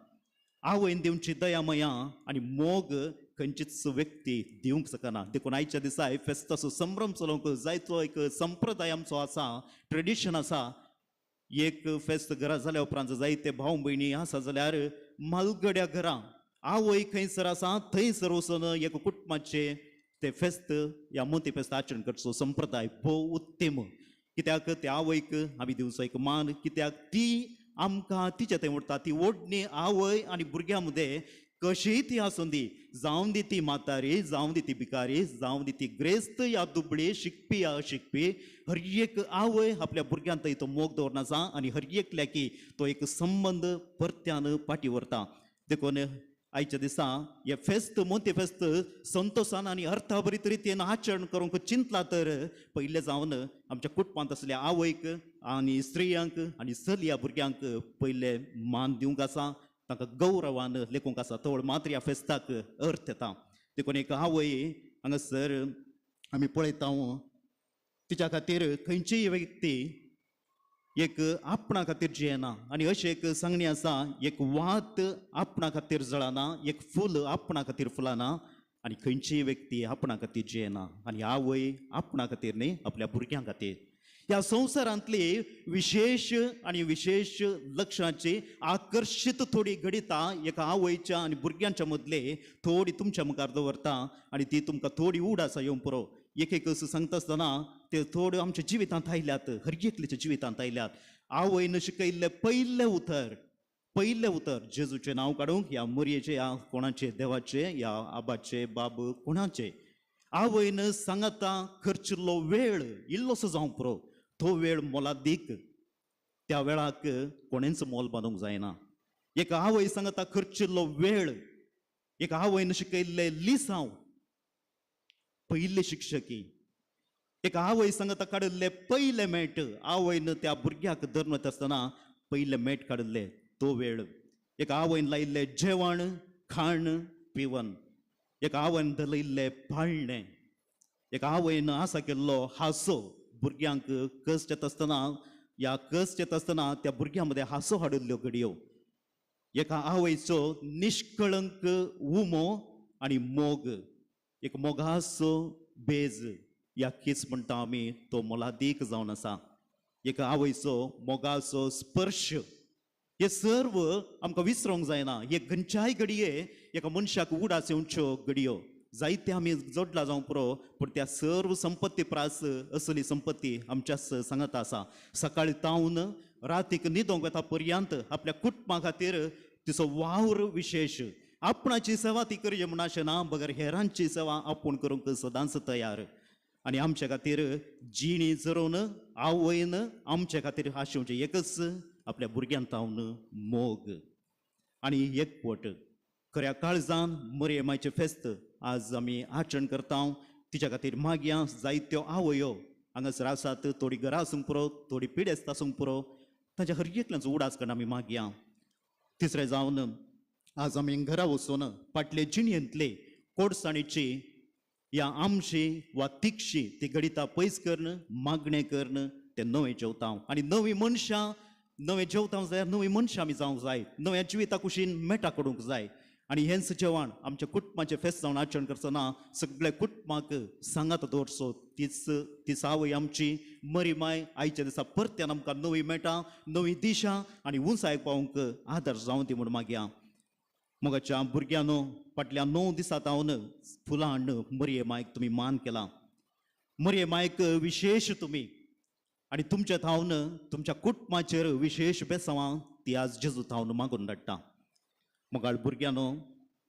आवयन दिवची दयामया आनी मोग खंयचीच व्यक्ती दिवंक शकना. देखून आयच्या दिसा फेस्ताचो संभ्रम चलोवंक जायतो एक संप्रदाय आमचो आसा, ट्रेडिशन आसा. एक फेस्त घरा जाल्या उपरांत जायते भाव भयणी आसा जाल्यार म्हालगड्या घरां आवय खंयसर आसा थंयसर वचून एक कुटुंबाचें ते फेस्त ह्या मोती फेस्त आचरण करचो संप्रदाय भोव उत्तम. कित्याक त्या आवयक आमी दिवचो एक मान. कित्याक ती आमकां तिचे थंय उरता. ती ओडणी आवय आनी भुरग्यां मदें कशीय ती आसूं दी, जावं दी ती म्हातारी, जावं दी ती भिकारी, जावं दी ती ग्रेस्त या दुबळी, शिकपी या अशिकपी, हर एक आवय आपल्या भुरग्यां थंय तो मोग दवरना आसा आनी हर एकल्याकी तो एक संबंद परत्यान फाटी व्हरता. देखून आयच्या दिसा हे फेस्त मोती फेस्त संतोशान आनी अर्थाभरीत रितीन आचरण करूंक चिंतला तर पयलें जावन आमच्या कुटुंबांत आसल्या आवयक आनी स्त्रियांक आनी चलया भुरग्यांक पयलें मान दिवंक आसा, तांकां गौरवान लेखूंक आसा. तवळ मात्र ह्या फेस्ताक अर्थ येता. देखून एक आवय हांगासर आमी पळयता तिच्या खातीर खंयचीय व्यक्ती एक आपणा खातीर जियेना आनी अशें एक सांगणी आसा, एक वात आपणा खातीर जळना, एक फूल आपणा खातीर फुलाना आनी खंयचीय व्यक्ती आपणा खातीर जियेना आनी आवय आपणा खातीर न्ही आपल्या भुरग्यां खातीर. ह्या संवसारांतली विशेश आनी विशेश लक्षणाची आकर्शीत थोडी घडितां एका आवयच्या आनी भुरग्यांच्या मदले थोडी तुमच्या मुखार दवरता आनी ती तुमकां थोडी उडासा येवंक पुरो. एक एक असो सांगता आसतना ते थोड्यो आमच्या जिवितांत आयल्यात, हर एकल्याच्या जिवितांत आयल्यात. आवयन शिकयल्लें पयलें उतर, पयलें उतर जेजूचें नांव काडूंक ह्या मोरयेचें ह्या कोणाचें देवाचें ह्या आबाचें बाब कोणाचें आवयन सांगाता खर्चिल्लो वेळ इल्लोसो जावंक पुरो, तो वेळ मोलादीक. त्या वेळाक कोणेंच मोल बांदूंक जायना. एक आवय सांगाता खर्चिल्लो वेळ, एक आवयन शिकयल्लें लिसांव पयले शिक्षकी, एक आवय सांगाता काडिल्ले पयले मेट, आवयन त्या भुरग्याक धरून वता आसतना पयले मेट काडिल्ले तो वेळ, एक आवयन लायिल्लें जेवण खाण पिवन, एक आवयन धरयिल्लें पाळणें, एक आवयन आसा केल्लो हांसो भुरग्यांक कश्ट येता आसतना ह्या कश्ट येता आसतना त्या भुरग्यां मदें हांसो हाडिल्ल्यो घडयो, एका आवयचो निष्कळंक उमो आनी मोग, एक मोगाचो बेज ह्या कीस म्हणटा आमी तो मोलादीक जावन आसा. एका आवयचो मोगाचो स्पर्श हे सर्व आमकां विसरूंक जायना. हे खंयच्याय घडये एका मनशाक उडास येवच्यो घडयो जायते आमी जोडला जावंक पुरो, पूण त्या सर्व संपत्ती प्रास असली संपत्ती आमच्या सांगाता आसा. सकाळी तावन रातीक न्हिदोंक वता पर्यंत आपल्या कुटुंबा खातीर तिचो वावर विशेश, आपणाची सेवा ती करची म्हूण अशें ना, बगर हेरांची सेवा आपूण करूंक सदांच तयार. आनी आमच्या खातीर जिणी जरोवन आवयन आमच्या खातीर आशेवचें एकच आपल्या भुरग्यां तावन मोग आनी एकवट. खऱ्या काळजान मरयमायचें फेस्त आज आमी आचरण करता. तिच्या खातीर मागया जायत्यो आवयो हांगासर आसात, थोडी घरा आसूंक पुरो, थोडी पिडेस्त आसूंक पुरो, तांच्या हर एकल्याचो उडास करून आमी मागया. तिसरें जावन आज आमी घरा वचून फाटले जिणेंतले कोडसाणीची या आमशी वा तिक्षी ती घडिता पयस करून मागणें करून ते नवें जेवता आनी नवीं मनशां नवें जेवता जाल्यार नवीं मनशां आमी जावंक जाय, नव्या जिविता कुशीन मेटा करूंक जाय. आनी हेंच जेवण आमच्या कुटुंबाचें फेस्त जावन आचरण करतना सगळ्या कुटुंबाक सांगात दवरचो. तीच तीच आवय आमची मरीमाय आयच्या दिसा परत्यान आमकां नवी मेटा, नवी दिशा आनी उंचायक पावोवंक आदर जावं दी म्हूण मागया. मोगाच्या भुरग्यांनो, फाटल्या 9 दिसां तावन फुलां हाडून मरये मायक तुमी मान केला. मरये मायक विशेश तुमी आनी तुमच्या थावन तुमच्या कुटुंबाचेर विशेश बेसांवां ती आज जेजू थावन मागून धाडटा. मोगाळ भुरग्यांनो,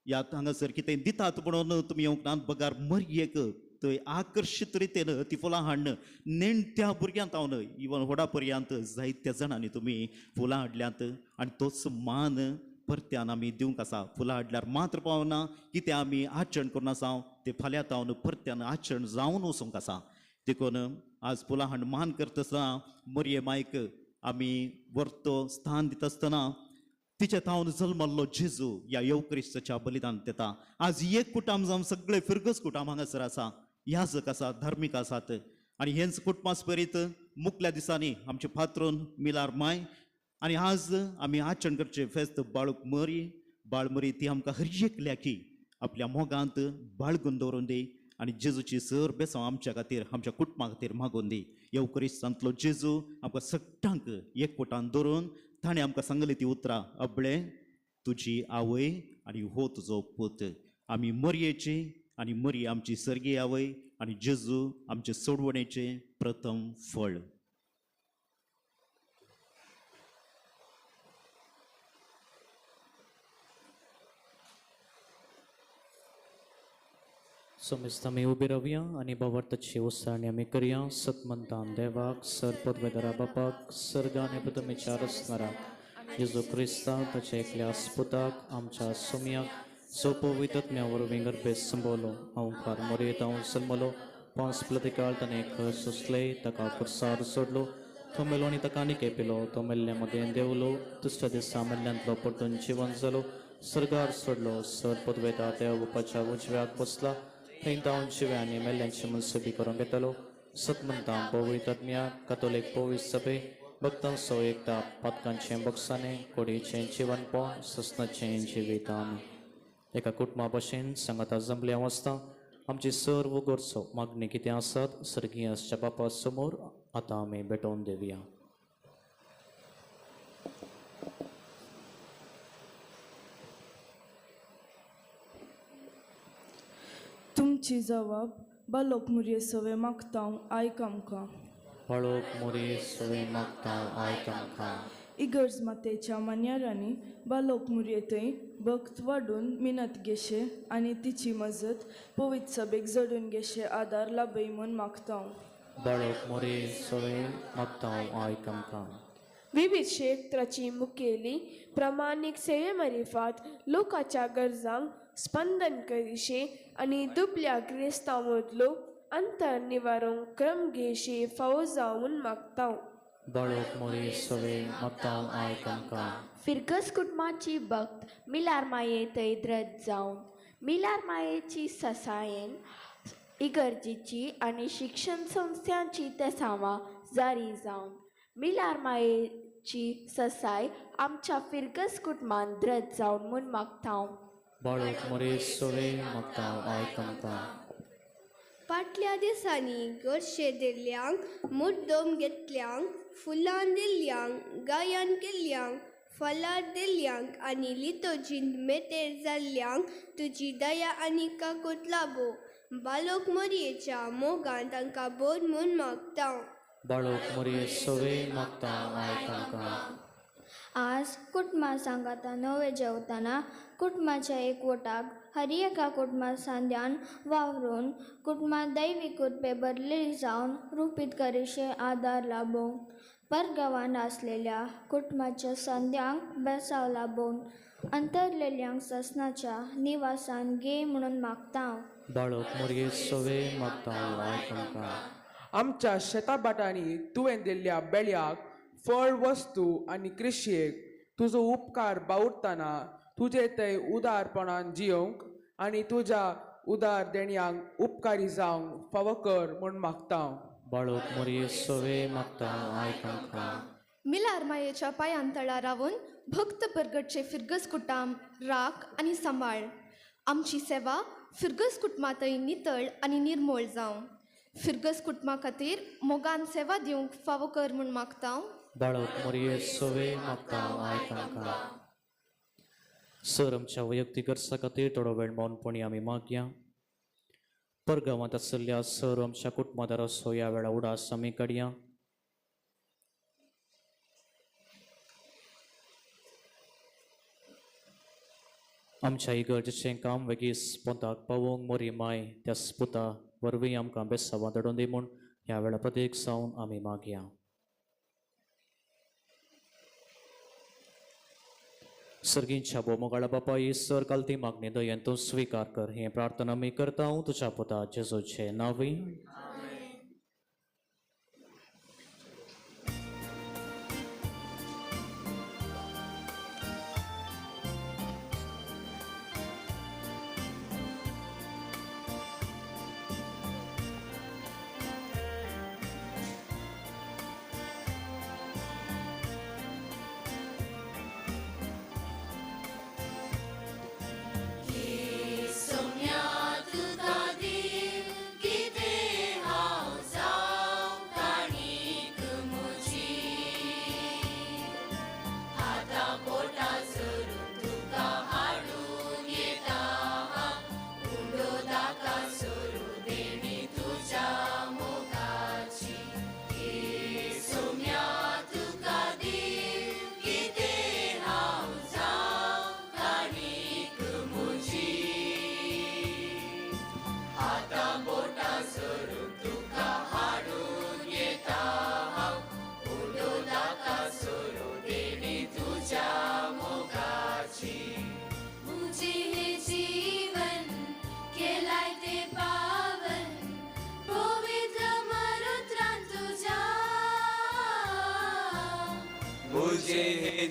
ह्या हांगासर कितें दितात म्हणून तुमी येवंक नात, बगार मरयेक थंय आकर्शीत रितीन ती फुलां हाडून नेणट्या भुरग्यां तावन इवन व्हडा पर्यंत जायत्या जाणांनी तुमी फुलां हाडल्यांत आनी तोच मान परत्यान आमी दिवंक आसा. फुलां हाडल्यार मात्र पावना, कितें आमी आचरण करून आसा तें फाल्यां तावन परत्यान आचरण जावन वचूंक आसा. देखून आज फुलां हाडून मान करता आसतना मरये मायक आमी वर्तो स्थान दिता आसतना तिच्या तावन जल्मल्लो जेजू ह्या येवक्रिस्ताच्या बलिदान दिता. आज एक कुटाम जावन सगळे फिरगज कुटाम हांगासर आसा, याजक आसा, धार्मीक आसात आनी हेंच कुटुंबास परीत मुकल्या दिसांनी आमचे पात्रोन मिलार माय आनी आज आमी आचरण करचें फेस्त बाळूक मरी बाळ मरी ती आमकां हर एकल्याकी आपल्या मोगांत बाळगून दवरून दी आनी जेजूची सर बेसांव आमच्या खातीर आमच्या कुटुंबा खातीर मागून दी. येवक्रिस्तांतलो जेजू आमकां सगळ्यांक एकवटान दवरून ताणें आमकां सांगली ती उतरां, अबळे तुजी आवय आनी हो तुजो पूत. आमी मरयेची आनी मरी आमची सर्गीय आवय आनी जेजू आमचे सोडवणेचें प्रथम फळ. समेस्त आमी उबी रावया आनी भावार्थाची ओसारणी आमी करया. सतमंतान देवाक सर पदवेदारा बापाक सर्ग आनी पृथ्वीच्या रचणाराक जेजू क्रिस्ताक ताच्या एकल्या पुताक आमच्या सोमयाक जो पवित्र आत्म्या वरवीं गर्भेस संबवलो हांव मोरयेत हांव जल्मलो पांच प्लतिकाळ ताणें खर सोंसले ताका पुरसार सोडलो तो मेलो आनी ताका निके पिलो तो मेल्ल्या मदें देंवलो दुसऱ्या दिसा मेल्ल्यांतलो परतून जिवन जालो सर्गार सोडलो सर पदवेदार देव बापाच्या उजव्याक बसला थंय तावन जिव्या आनी मेल्ल्यांची मनसुबी करून घेतलो. सतमंतां पवित्र आत्म्या कातोलीक पवित्र सभे भक्तांचो एकता पातकांचें बक्षाणें कोडयेचें जिवनपण ससनाचें जिवीत. आमी एका कुटुंबा भशेन सांगाता जमल्या वाचता आमची सर्व गरजो मागणी कितें आसात सर्गीय आसच्या बापा समोर आतां आमी भेटोवन देवया. तुमची जवाब बालोक मुरये सवे मागता आयक आमकां. बालोक मुरये सवे मागता आयक आमकां. इगर्ज मातेच्या मान्यारांनी बालोक मुरये थंय भक्त वाडून मिनत घेशे आनी तिची मजत पवित्र सभेक जडून घेशे आदार लाभय म्हूण मागता. बालोक मुरये सवे मागता आयक आमकां. विविध क्षेत्राची मुखेली प्रमाणीक सेवे मारिफात लोकाच्या गरजांक स्पंदन करिशे आनी दुबल्या क्रिस्तांव मदलो अंतर निवारूंक क्रम घेशे फावो जावन मागता. बाळोक मोरी सवे मागता आयक आमकां. फिरगस कुटुंबाची भक्त मिलार माये थंय द्रत जावन मिलार मायेची ससायेन इगर्जेची आनी शिक्षण संस्थांची तेसांवां जारी जावन मिलार मायेची ससाय आमच्या फिरगस कुटुंबान द्रत जावन म्हूण मागता. बाळोक मोरी सवे मागता आयक आमकां. फाटल्या दिसांनी गोडशे दिल्ल्यांक मुड्डोम घेतल्यांक फुलां दिल्ल्यांक गायन केल्ल्यांक फलां दिल्ल्यांक आनी लितोजींत मेतेर जाल्ल्यांक तुजी दया आनी काकूत लाबो. बालोक मोरयेच्या मोगान तांकां बोर म्हूण मागता. बाळोक मोरये सवे मागता आयक आमकां. आज कुटुंबा सांगाता नवें जेवतना कुटुंबाच्या एकवटाक हर एका कुटुंबा सांद्यान वावरून कुटुंबां दैवी कृपे भरलेली जावन रुपीत करिशे आदार लाबोवंक परगांवांत आसलेल्या कुटुंबाच्या संद्यांक बेसाव लाबोवन अंतरलेल्यांक ससनाच्या निवासान घे म्हणून मागता. बाळोक मोरये सवे मागता आयक आमकां. आमच्या शेताभाटांनी तुवें दिल्ल्या बेळ्याक फळ वस्तू आनी कृशयेक तुजो उपकार बावुरतना तुजे थंय उदारपणान जियोवंक आनी तुज्या उदार देण्यांक उपकारी जावंक फावो कर म्हूण मागता. बाळोक मोरये सवे मागता आयक आमकां. मिलार मायेच्या पांयां तळा रावन भक्त परगटचे फिरगस कुटाम राख आनी सांबाळ. आमची सेवा फिरगस कुटुंबांतय नितळ आनी निर्मोळ जावं. फिरगस कुटुंबा खातीर मोगान सेवा दिवंक फावो कर म्हूण मागता. बाळोक मोरये सवे मागता आयक आमकां. सर आमच्या वैयक्तीक गरजा खातीर थोडो वेळ मौनपणी आमी मागया. परगांवांत आशिल्ल्या सर आमच्या कुटुंबादाराचो ह्या वेळा उडास आमी काडया. आमच्या इगर्जेचें काम वेगीच पोंताक पावोवंक मोरी माय त्या पुता वरवीं आमकां बेसांवां धाडून दी म्हूण ह्या वेळा प्रत्येक जावन आमी मागया. सर्गींच्या भोव बापा ईश्वर काल ती मागणी दयेन तूं स्विकार कर हें प्रार्थना आमी करता तुज्या पुता जेजूचे नांवी.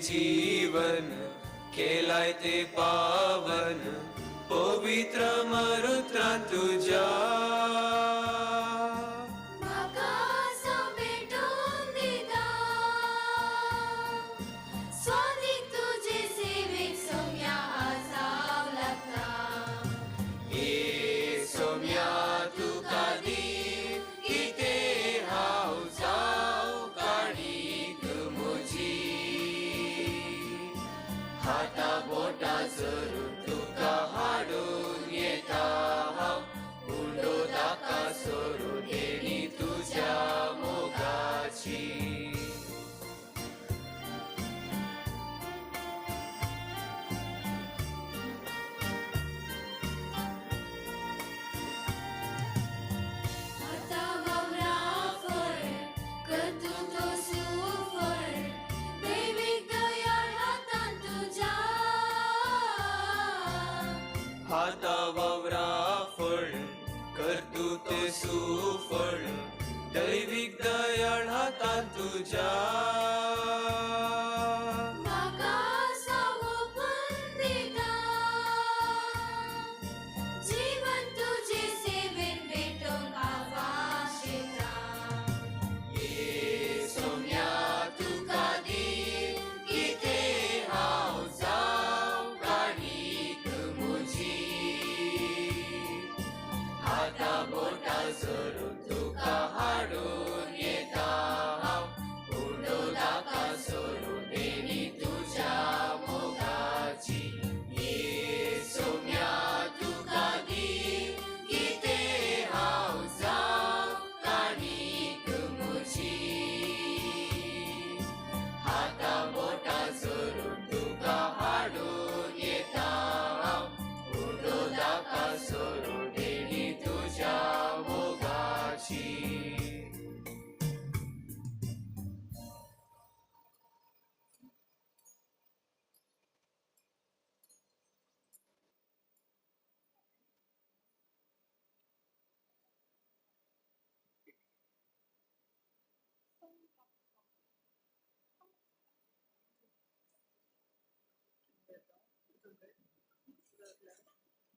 जीवन केलाय ते पावन पवित्र मरुत्रां तुज्या म्हाका भेटून दिता स्वादीक तुजे सेवेक सोम्या आजाव लागता. हे सोम्या तुका दी कितें हांव जावं काणीक म्हजी हाता बोटा धरून तुका हाडून येता हांव उंडो दाका सोडून देणी तुज्या मोगाची. हाता वावरा फळ कर तूं तो सुफळ दैवीक दयाळ हातान तुज्या. हाता वावरा फळ कर तूं तें सुफळ दैवीक दयाळ हातान तुज्या. म्हाका सावोपन दिता जीवन तुजे सेवेन भेटोवंक आवाज येता. हे सोम्या तुका दी कितें हांव जावं काणीक म्हजी हाता बोटा धरून तुका हाडून येता हांव उंडो दाका सोडून देणी तुज्या मोगाची. हे सोम्या तुका दी कितें हांव जावं काणीक म्हजी हाता बोटा धरून तुका हाडून येता हांव उंडो दाका सोडून देणी तुज्या मोगाची.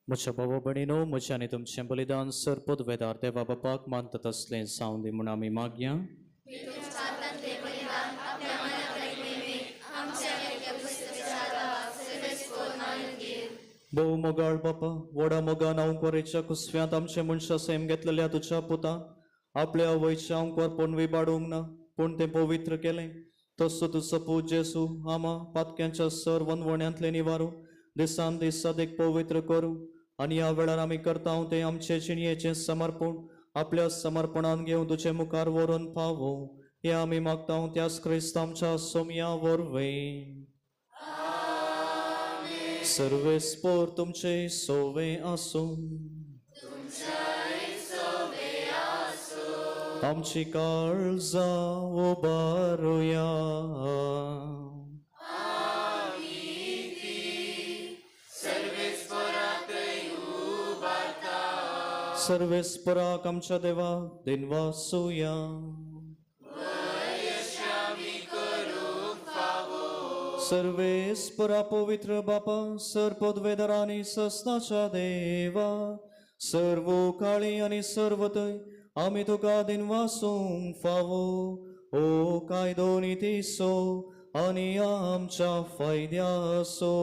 म्हज्या भावा भयणीनो म्हजें आनी तुमचें बलिदान सर पदवेदार देवा बापाक मानता तसलें जावं दी म्हूण आमी मागया. भोव मोगाळ बापा व्हडा मोगान आंकवारीच्या कुसव्यांत आमचें मनशां सैम घेतलेल्या तुज्या पुतान आपल्या आवयच्या आंकवारपण विबाडूंक ना पूण तें पवित्र केलें तसो तुजो पूत जेजू आमा पातक्यांच्या सर वनवण्यांतलें निवारू दिसान दीस सदीक पवित्र करूं आनी ह्या वेळार आमी करता तें आमचे जिणयेचें समर्पण आपल्या समर्पणान घेवन तुजे मुखार व्हरून पावोवं हें आमी मागता त्याच क्रिस्त आमच्या सोमया वरवीं. सर्वेस्पोर तुमचे सोवे आसूं. आमची काळजां उबारुया. सर्वेस्पराक आमच्या देवा दिनवासुया. सर्वेस्परा पवित्र बापा सर पदवेदार आनी सस्नाच्या देवा सर्व काळी आनी सर्वतय आमी तुका दिनवासूंक फावो ओ कायदो नितीसो आनी आमच्या फायद्यासो.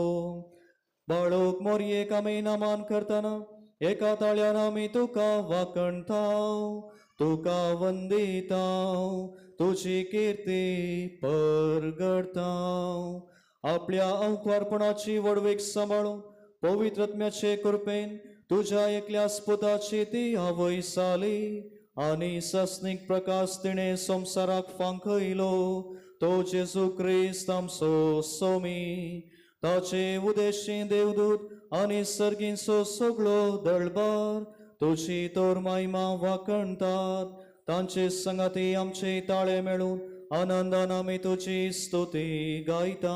बाळोक मोरयेक आमी नामान करतना एका ताळ्यान आमी तुका वाकणताव तुका वंदिताव तुजी किर्ती परगडताव. आपल्या अंकवारपणाची वडवीक सांबाळून पवित्र आत्म्याचे कृपेन तुज्या एकल्या स्पुताची ती आवय साली आनी सस्नीक प्रकाश तिणें संवसाराक फांकयलो तो जेजू क्रिस्त आमचो सोमी. ताचे उदेशी देवदूत आनी सर्गींचो सगळो दळबार तुजी तोर महिमा वाकणतात. तांचे संगाती आमचे ताळे मेळून आनंदान आमी तुजी स्तुती गायता.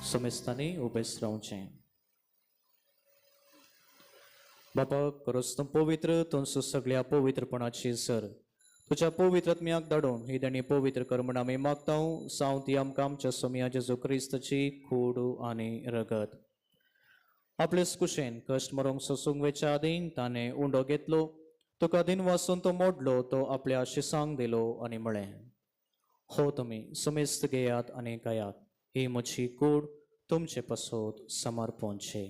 समेस्तांनी उबेच रावचें. बापा खरोच तूं पवित्र तुमचो सगळ्या पवित्रपणाची सर तुज्या पवित्र आत्म्याक धाडून ही देणी पवित्र कर म्हण आमी मागता सावंत ती आमकां आमच्या सोमया जेजू क्रिस्ताची कूड आनी रगत. आपलेच कुशेन कश्ट मरोंक सोसूंक वेच्या आदीं ताणें उंडो घेतलो तुका दिनवासून तो मोडलो तो आपल्या शिसांक दिलो आनी म्हळें हो तुमी समेस्त घेयात आनी गायात ही म्हजी कूड तुमचे पासत समर्पणचे.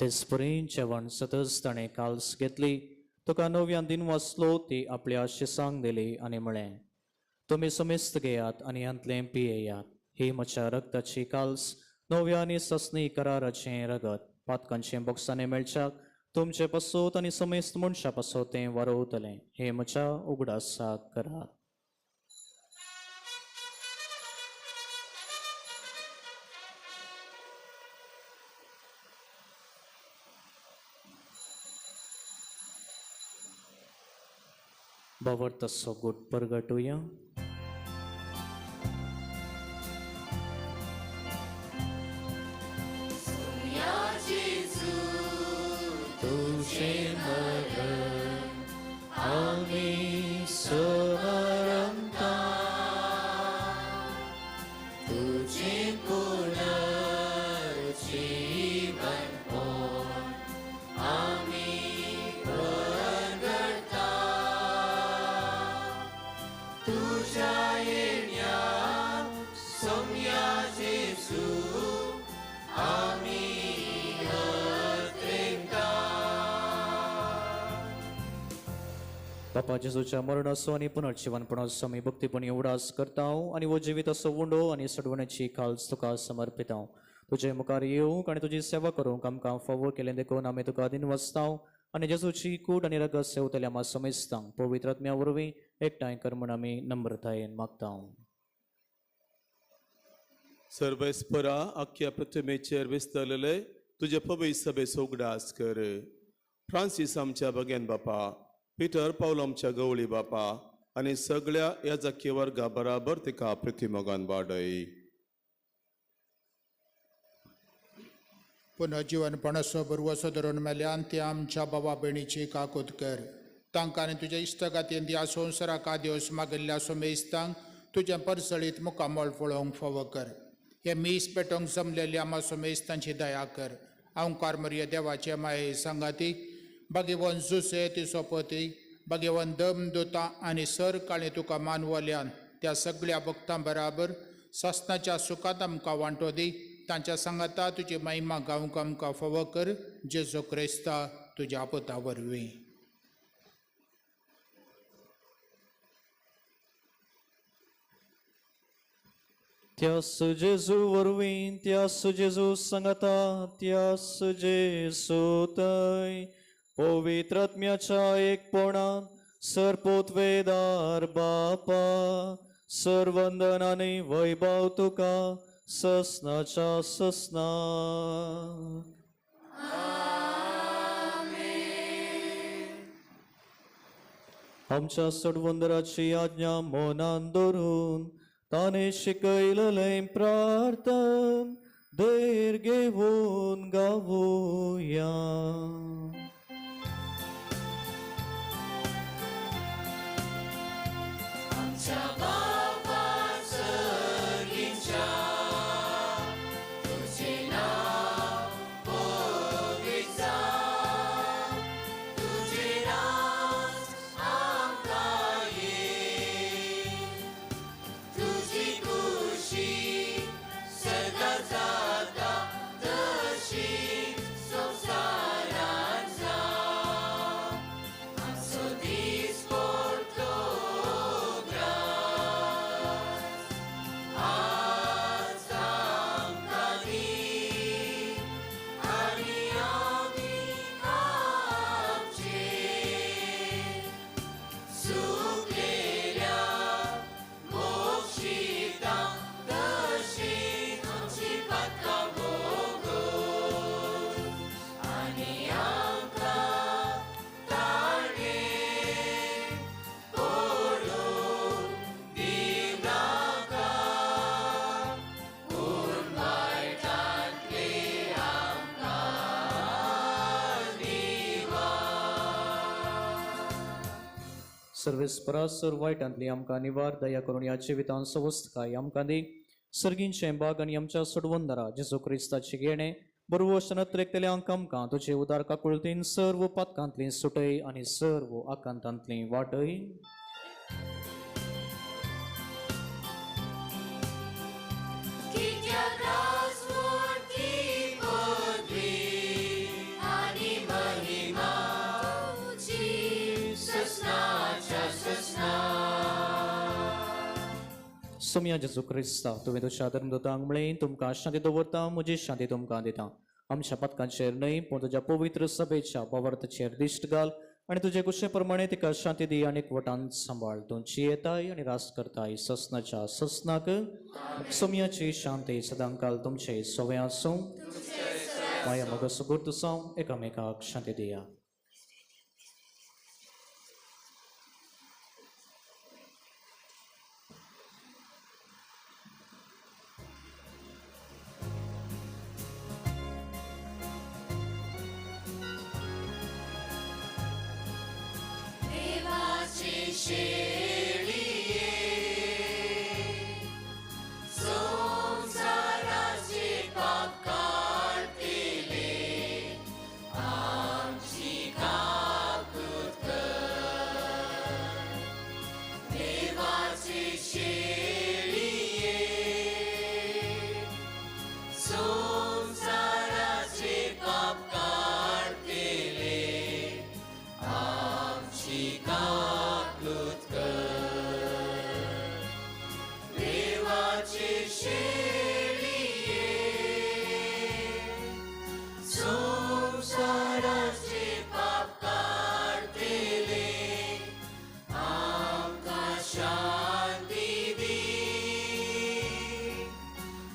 तेच परी जेवण सतच ताणें काल्स घेतली तुका नव्यान दिन वाचलो ती आपल्या शिसांक दिली आनी म्हळें तुमी समेस्त घेयात आनी हांतलें पियेयात ही म्हज्या रक्ताची काल्स नव्या आनी सस्नी कराराचें रगत पातकांचें बोक्सांनी मेळच्याक तुमचे पासत आनी समेस्त मनशां पासत तें वारोवतलें हें म्हज्या उगडासाक करात. बाबर तस्सो गुट परगटुया. तुझे मरण आम्ही स्मरता तुझे पुनर्जीवन आम्ही प्रगटता तुझ्या येण्यात सोम्या जेजू आम्ही. बापा जेजूच्या मरणाचो आनी पुनर्जिवनपणाचो आमी भक्तीपणी उडास करता आनी वो जिवीत असो उंडो आनी सडवण्याची खालस तुका समर्पिता. तुजे मुखार येवंक आनी तुजी सेवा करूंक आमकां फावो केलें देखून आमी तुका दिनवासता आनी जेजूची कूड आनी रगत सेवतल्या आमा समेस्तांक पवित्र आत्म्या वरवीं एकठांय कर म्हूण आमी नम्रतायेन मागता. सर्वेस्परा आख्या प्रतिमेचेर विस्तरलेले तुजे पवित्र सभेचो उगडास कर. फ्रांसीस आमच्या बगेन बापा पिटर पावलो आमच्या गवळी बापा आनी सगळ्या याजकी वर्गा बराबर तिका प्रितीमोगान वाडय. पुनर्जीवनपणाचो भरवसो धरून मेल्यान ते आमच्या बाबा भयणीची काकूत कर. तांकां आनी तुज्या इश्टगातीन ह्या संवसाराक आदेवस मागिल्ल्या सोमेस्तांक तुजें परसळीत मुखामळ पळोवंक फावो कर. हे मीस पेटोवंक जमलेल्या आमा सोमेस्तांची दया कर. अंकार मरिया देवाचे माये सांगाती भगवान जुसे ती सोपती भगवान दम दुता आनी सर काळी तुका मानवल्यान त्या सगळ्या भक्तां बराबर सासनाच्या सुखांत आमकां वांटो दी. तांच्या सांगाता तुजी महिमा गावंक आमकां फावो कर. जेजू क्रिस्ता तुज्या पुता वरवीं. त्यास जेजू वरवीं, त्यास जेजू सांगाता, त्यास जेजू थंय पवित्र आत्म्याच्या एकपणान सरपोतवेदार बापा सर्वंदन आनी वैभव तुका ससनाच्या ससना. आमच्या सडवंदराची आज्ञा मनान धरून ताणें शिकयलें प्रार्थन धैर्य घेवन गावया. आमच्या बापा सर्गीच्या तुझें नांव पवित्र जावं, तुझें राज आमकां ये, तुजी खुशी सदां जाता तशी संवसारांत जावं. आमचो दीस पडतो ग्रास आज आमकां दी आनी आमी आमचे सुकलेल्या मोक्षिता तशी आमची पातकां भोगून आनी आमकां ताणे पडून दिनाका, पूण वायटांतले आमकां निवार. सर्वेस्परा सर वायटांतली आमकां निवार दया करून ह्या जिवितांत सवस्तकाय आमकां दी. सर्गींचें बाग आनी आमच्या सोडवंदरा जेजू क्रिस्ताची घेणें बरवश नत्रेकतल्यांक आमकां तुजे उदार काकुळतीन सर्व पातकांतली सुटय आनी सर्व आकांतांतली वाटय. कित्याक राजवटी पदवी आनी महिमा तुजी ससनाच्या ससना. सोम्या जेजू क्रिस्ता तुवें तुज्या धर्मदूतांक म्हळें तुमकां शांती दवरता, म्हजी शांती तुमकां दिता. आमच्या पातकांचेर न्हय पूण तुज्या पवित्र सभेच्या भावार्थाचेर दिश्ट घाल आनी तुजे कुशे प्रमाणे तिका शांती दी आनी एकवटान सांबाळ. तूं जियेताय आनी रास करताय ससनाच्या ससनाक. सोम्याची शांती सदांकाल तुमचे सोवे आसूं. माया मग सुगूर तुसांव एकामेकाक शांती दिया. देवाचे शेळये संवसाराचे पाप काडटले आमची काकूत कर. देवाचे शेळये संवसाराचे पाप काडटले आमची काकूत कर. देवाचे शेळये संवसाराचे पाप काडटले आमकां शांती दी,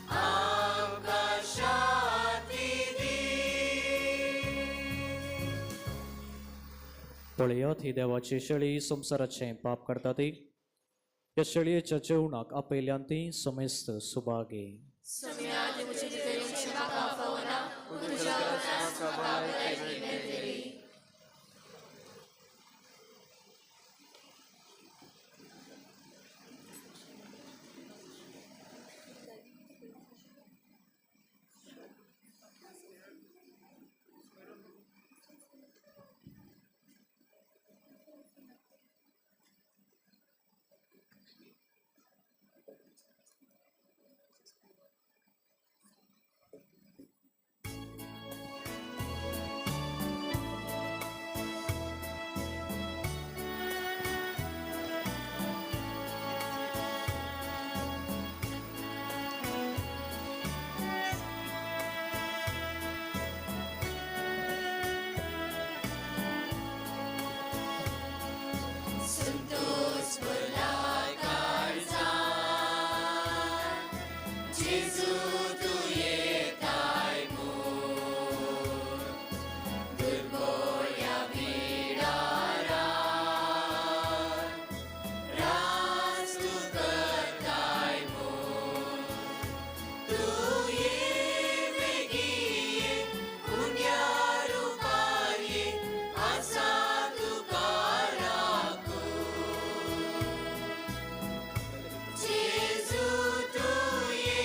आमकां शांती दी. पळयात ही देवाची शेळी संवसाराचें पाप करता ती. ह्या शेळयेच्या जेवणाक आपयल्यान ती समेस्त सुभागी. संतोष भरला काळजात, जेजू तूं येताय म्हूण, दुर्बोळ्या बिडारान राज तूं करताय म्हूण, तूं ये बेगीन ये, पुण्या रुपार ये, आसा तुका राखूं. जेजू तूं ये,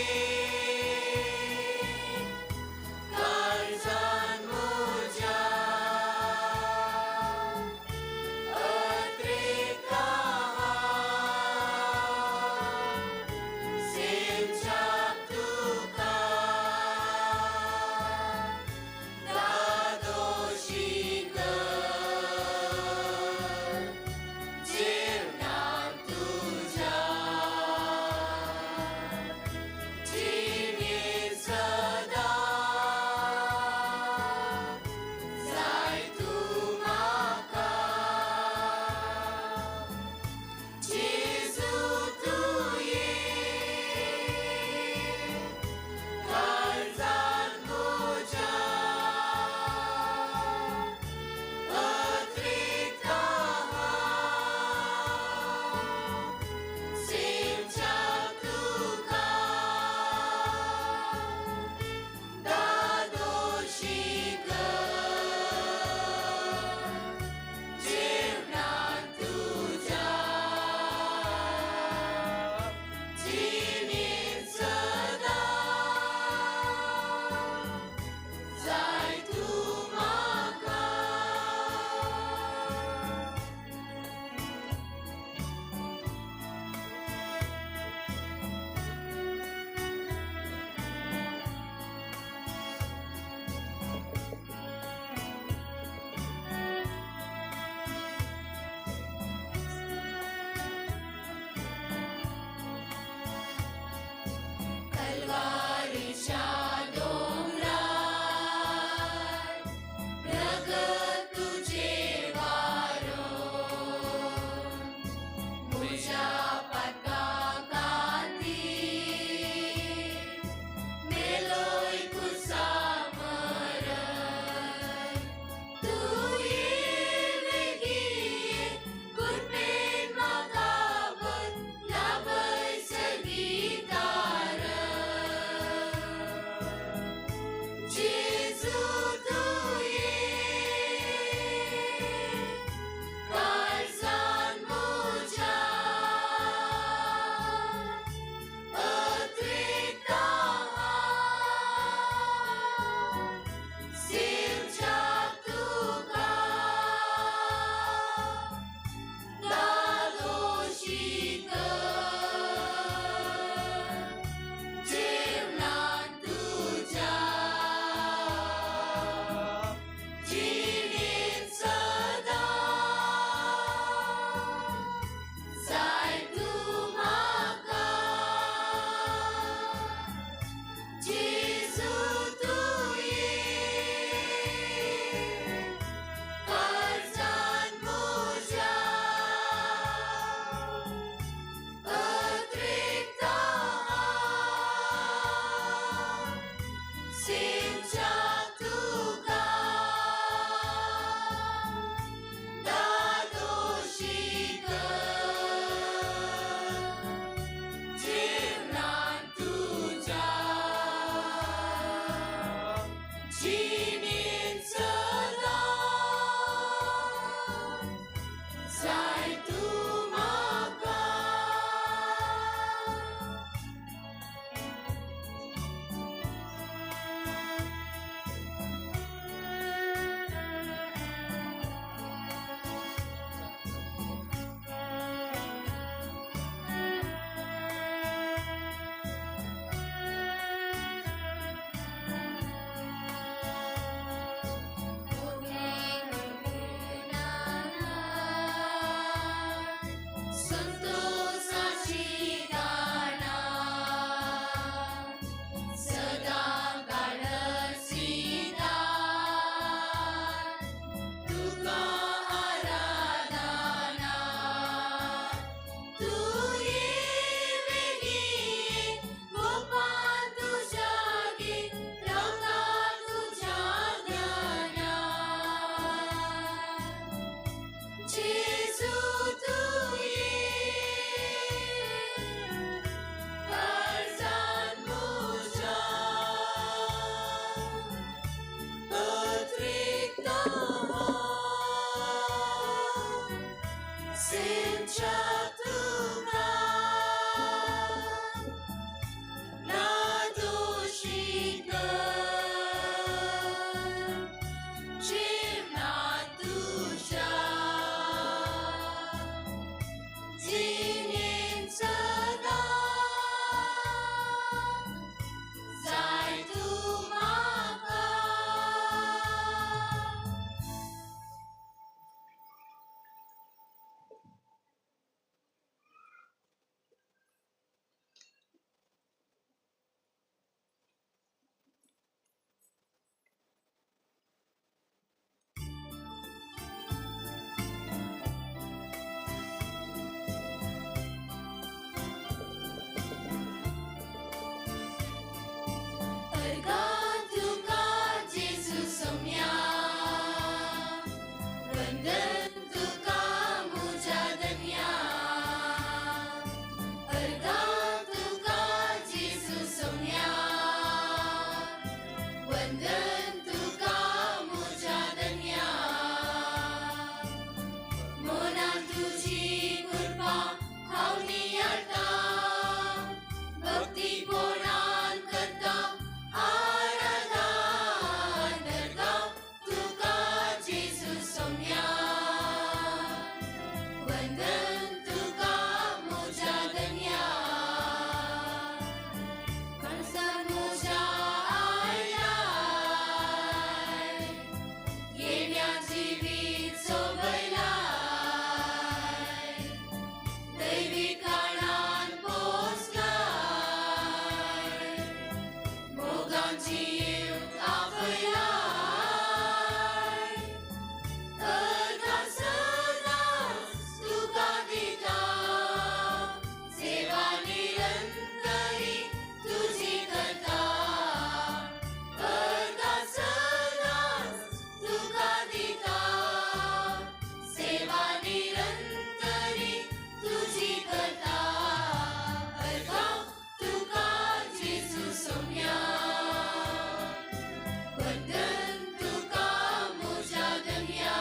Senza तुका ना दोशी कर, जीवना तुझ्या जिणेन सदां जाय तूं म्हाका. अर्गां तुका जेजू सोम्या, वंदन तुका म्हज्या धन्या. अर्गां तुका जेजू सोम्या, वंदन तुका म्हज्या धन्या. मोना तुजी कृपा हांव नियाळटा, भक्तीपणान करता आराधन. अर्गां तुका जेजू सोम्या, वंदन तुका म्हज्या धन्या. कणसां म्हज्या आयलाय, येण्या जिवीत सोबयलाय, दैवी कारणान पोसलाय, मोगान जिवंक आपयलाय. अर्गां सदांच तुका दिता, सेवा निरंतरी तुजी करता. अर्गां सदांच तुका दिता, सेवा निरंतरी तुजी करता. अर्गां तुका जेजू सोम्या, वंदन तुका म्हज्या धन्या.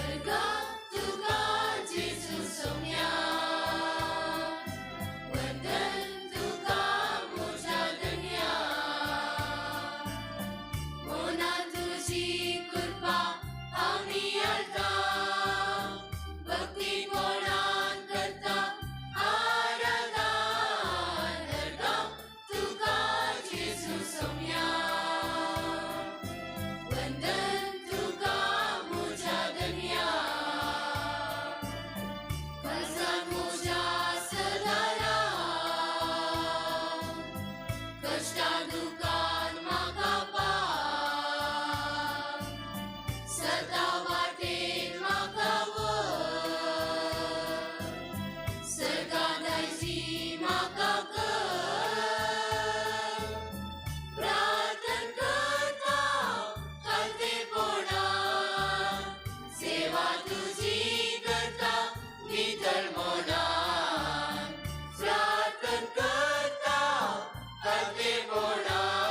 अर्गां तुका जेजू सोम्या, वंदन तुका म्हज्या धन्या. मोना तुजी कृपा हांव नियाळटा, भक्तीपणान करता आराधन. अर्गां तुका जेजू सोम्या, वंदन तुका म्हज्या धन्या. कळसां म्हज्या सदारा, कश्टां दुकान म्हाका पार, सदां वाटेन म्हाका व्हर, सर्गा दायजी म्हाका कर. प्रार्थन करता खालतेपणान, सेवा तुजी करता नितळ मनान. प्रार्थन करता खालतेपणान,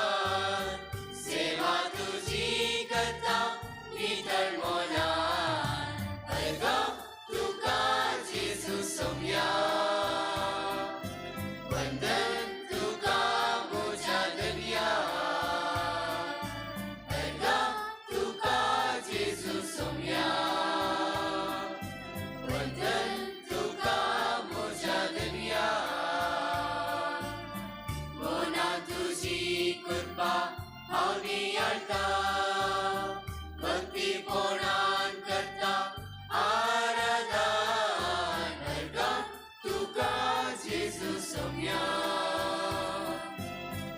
सेवा तुजी करता नितळ मनान. अर्गां तुका जेजू सोम्या, वंदन तुका म्हज्या धन्या. अर्गां तुका जेजू सोम्या, वंदन तुका म्हज्या धन्या. मोना तुजी कृपा हांव नियाळटा, भक्तीपणान करता आराधन. अर्गां तुका जेजू सोम्या,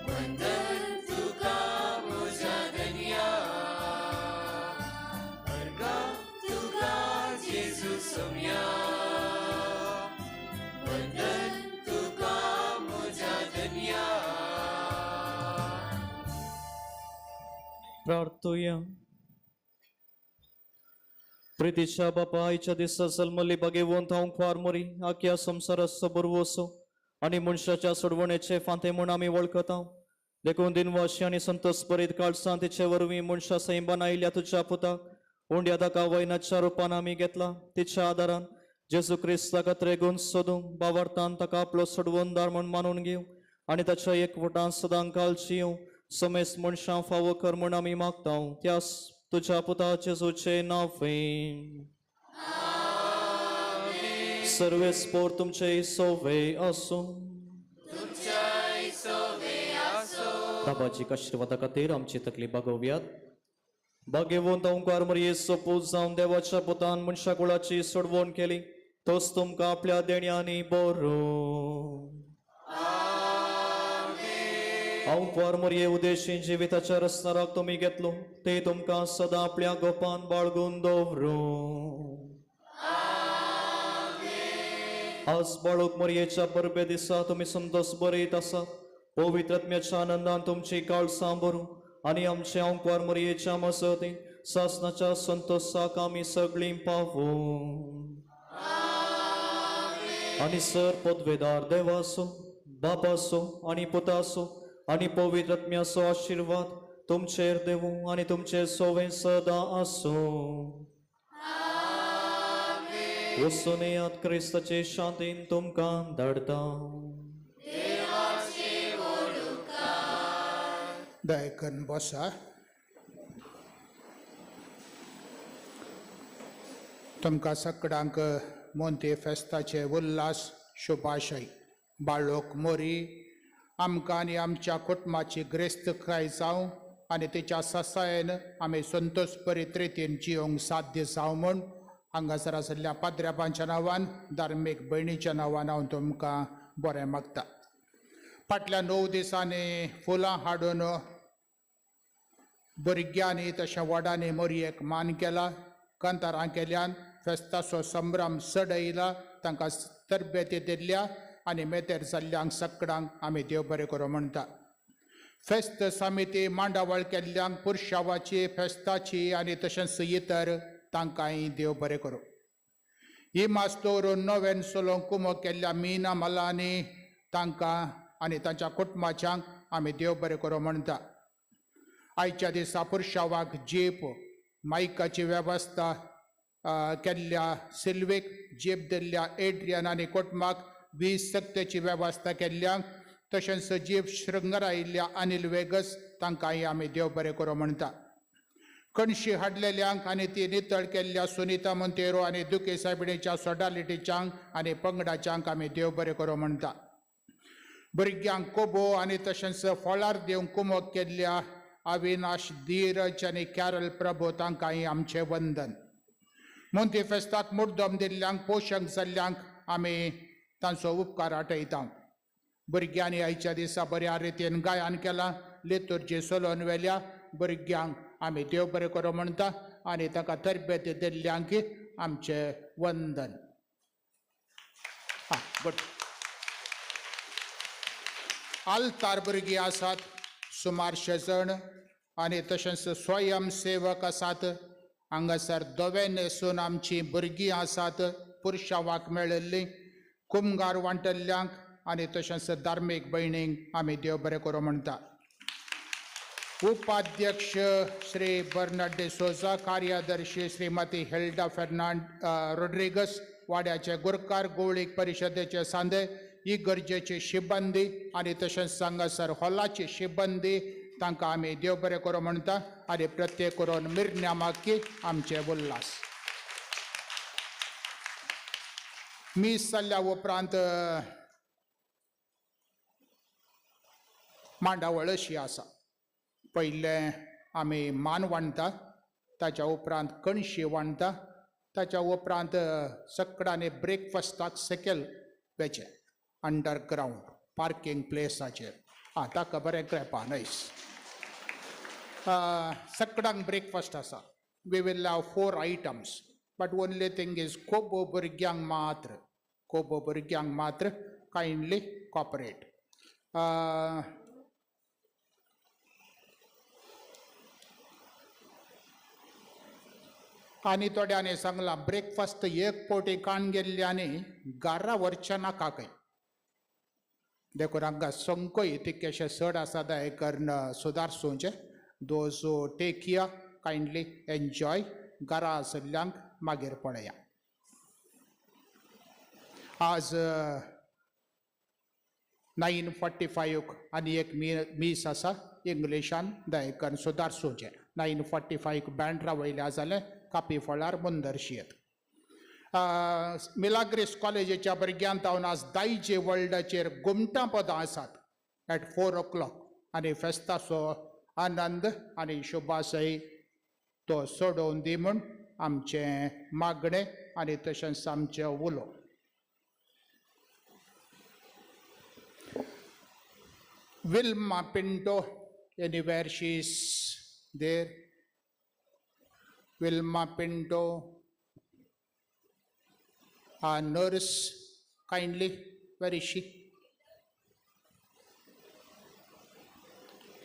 वंदन तुका म्हज्या धन्या. अर्गां तुका जेजू सोम्या, वंदन तुका म्हज्या धन्या. प्रार्थुया. प्रितीच्या बापा, आयच्या दिसा जल्मल्ली भाग्यवंत हांव ख्वार मोरी आख्या संवसाराचो बरवसो आनी मनशाच्या सोडवणेचे फांते म्हूण आमी वळखता. देखून दिनवाशी आनी संतोष भरीत काळसां तिचे वरवीं मनशा सैमान आयिल्ल्या तुज्या पुताक उंड्या ताका वयनाच्या रुपान आमी घेतला तिच्या आदारान जेजू क्रिस्ताक त्रेगून सोदूंक बावडतान ताका आपलो सोडवणदार म्हूण मानून घेवं आनी ताच्या एकवटान सदां काल जियों समेस्त मनशां फावो कर म्हूण आमी मागता त्या तुज्या पुता जेजूचे नांवें. सर्वेस्पोर तुमचे सोवे आसूं. बाबाजीक आशिर्वादा खातीर आमची तकली बागोवयात. बागेवंत ओंकार मरयेचो पूत जावन देवाच्या पुतान मनशा कुळाची सोडवण केली तोच तुमकां आपल्या देण्यांनी बरो. हांव मरये उदेशी जिविताच्या रस्ताराक तुमी घेतलो ते तुमकां सदां आपल्या गोपान बाळगून दवरूं. आज बाळूक मरयेच्या परबे दिसा तुमी संतोष बरयत आसा पवित्र आत्म्याच्या आनंदान तुमची काळसां भरूं आनी आमचे अंकवार मरयेच्या मजती सासनाच्या संतोषाक आमी सगळीं पावूं. आनी सर पदवेदार देवाचो बापाचो आनी पुताचो आनी पवित्र आत्म्याचो आशिर्वाद तुमचेर देवूं आनी तुमचे सोवे सदां आसूं. वचून येयात क्रिस्ताचे शांतीन तुमकां धाडटा. दयाकरून बसा. तुमकां सगळ्यांक मोंते फेस्ताचे उल्हास शुभाशय. बाळोक मोरी आमकां आनी आमच्या कुटुंबाची ग्रेस्तकाय जावं आनी तिच्या ससायेन आमी संतोष बरीत रितीन जियोंक साध्य जावं म्हूण हांगासर आशिल्ल्या पाद्र्याबांच्या नांवान धार्मीक भयणीच्या नांवान हांव तुमकां बरें मागता. फाटल्या 9 दिसांनी फुलां हाडून भुरग्यांनी तशें व्हडांनी मोरयेक मान केला, कांतारां केल्यान फेस्ताचो संभ्रम चडयला, तांकां तरबेती दिल्ल्या आनी मेतेर जाल्ल्यांक सगळ्यांक आमी देव बरें करूं म्हणटा. फेस्त समिती मांडावळ केल्ल्यांक पुरशावाची फेस्ताची आनी तशेंच इतर तांकांय देव बरें करूं. ही मास दवरून नव्यान सोलोंक कुमो केल्ल्या मीना मलांनी तांकां आनी तांच्या कुटुंबाच्यांक आमी देव बरें करूं म्हणटा. आयच्या दिसा पुरशावाक जीप मायकाची वेवस्था केल्ल्या सिल्वेक जीप दिल्ल्या एड्रियन आनी कुटुंबाक 20 सक्तेची वेवस्था केल्ल्यांक तशेंच जीप शृंगरायिल्ल्या अनिल वेगस तांकांय आमी देव बरें करूं म्हणटा. कणशी हाडलेल्यांक आनी ती नितळ केल्ल्या सुनिता मोंतेरो आनी दुके सायबिणीच्या सोडालिटीच्यांक आनी पंगडाच्यांक आमी देव बरें करूं म्हणटा. भुरग्यांक कोबो आनी तशेंच फळार दिवंक कुमोक केल्ल्या अविनाश धीरज आनी कॅरल प्रभू तांकांय आमचें वंदन. मोंती फेस्ताक मुड्डम दिल्ल्यांक पोशक जाल्ल्यांक आमी तांचो उपकार आठयता. भुरग्यांनी आयच्या दिसा बऱ्या रितीन गायन केलां, लितुर्जी सोलोन वेल्या भुरग्यांक आमी देव बरें करूं म्हणटा आनी ताका तरबेती दिल्ल्यांक आमचें वंदन. आं बट आल्तार भुरगीं आसात सुमारशे जण आनी तशेंच स्वयंसेवक आसात. हांगासर धवे न्हेसून आमचीं भुरगीं आसात पुरशावाक मेळिल्लीं कुमगार वांटल्ल्यांक आनी तशेंच धार्मीक भयणींक आमी देव बरें करूं म्हणटा. उपाध्यक्ष श्री बर्नाड डिसोजा, कार्यदर्शी श्रीमती हेल्डा फेर्नांड रोड्रिगस, वाड्याचे गुरकार, गोवळीक परिशदेचे सांदे, इगर्जेची शिबंदी आनी तशेंच हांगासर हॉलाची शिबंदी तांकां आमी देव बरें करूं म्हणटा आनी प्रत्येक करून मिरन्या माकी आमचे उल्हास. मीस जाल्ल्या उपरांत मांडावळ अशी आसा. पयलें आमी मान वांटता, ताच्या उपरांत कणशी वांटता, ताच्या उपरांत सगळ्यांनी ब्रेकफास्टाक सकयल वेचें अंडरग्रावंड पार्कींग प्लेसाचेर. आं ताका बरें क्रेपा नयस सगळ्यांक ब्रेकफास्ट आसा. We will have 4 items but only thing is कोबो भुरग्यांक मात्र, कोबो भुरग्यांक मात्र कायंडली कॉपरेट. आनी थोड्यांनी सांगलां ब्रेकफास्ट एक पोटी काण गेल्ल्यांनी घरा व्हरचें नाका खंय, देखून हांगा संकय तितकेशे चड आसा दया करून सुदारचें. Those take care kindly enjoy घरा आशिल्ल्यांक मागीर पळया. आज 9:45 आनी एक मीस आसा इंग्लिशान दयेकन सुदारसोचें. 9:45 बँड्रा वयल्या जालें कापी फळार मुंदरशियत. मिलाग्रीस कॉलेजीच्या भुरग्यांत हांव आज दायजे वर्ल्डाचेर गुमटां पदां आसात एट 4 o'clock आनी फेस्ताचो आनंद आनी शुभाशय तो सोडोवन दी म्हूण आमचें मागणें आनी तशेंच आमचें उलो. Wilma Pinto, anywhere she is there. Wilma Pinto, our nurse, kindly, where is she?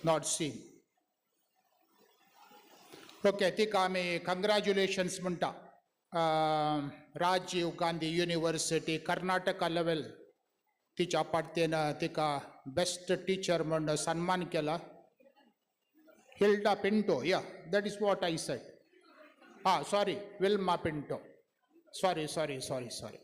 Not seen. Okay, तिका आमी कंग्रॅच्युलेशन्स म्हणटा. Rajiv Gandhi university Karnataka level तिच्या पार्टेन तिका बेस्ट टिचर म्हूण सन्मान केला. Hilda Pinto, yeah, that is what I said. Ah, sorry, Wilma Pinto. Sorry, sorry, sorry, sorry.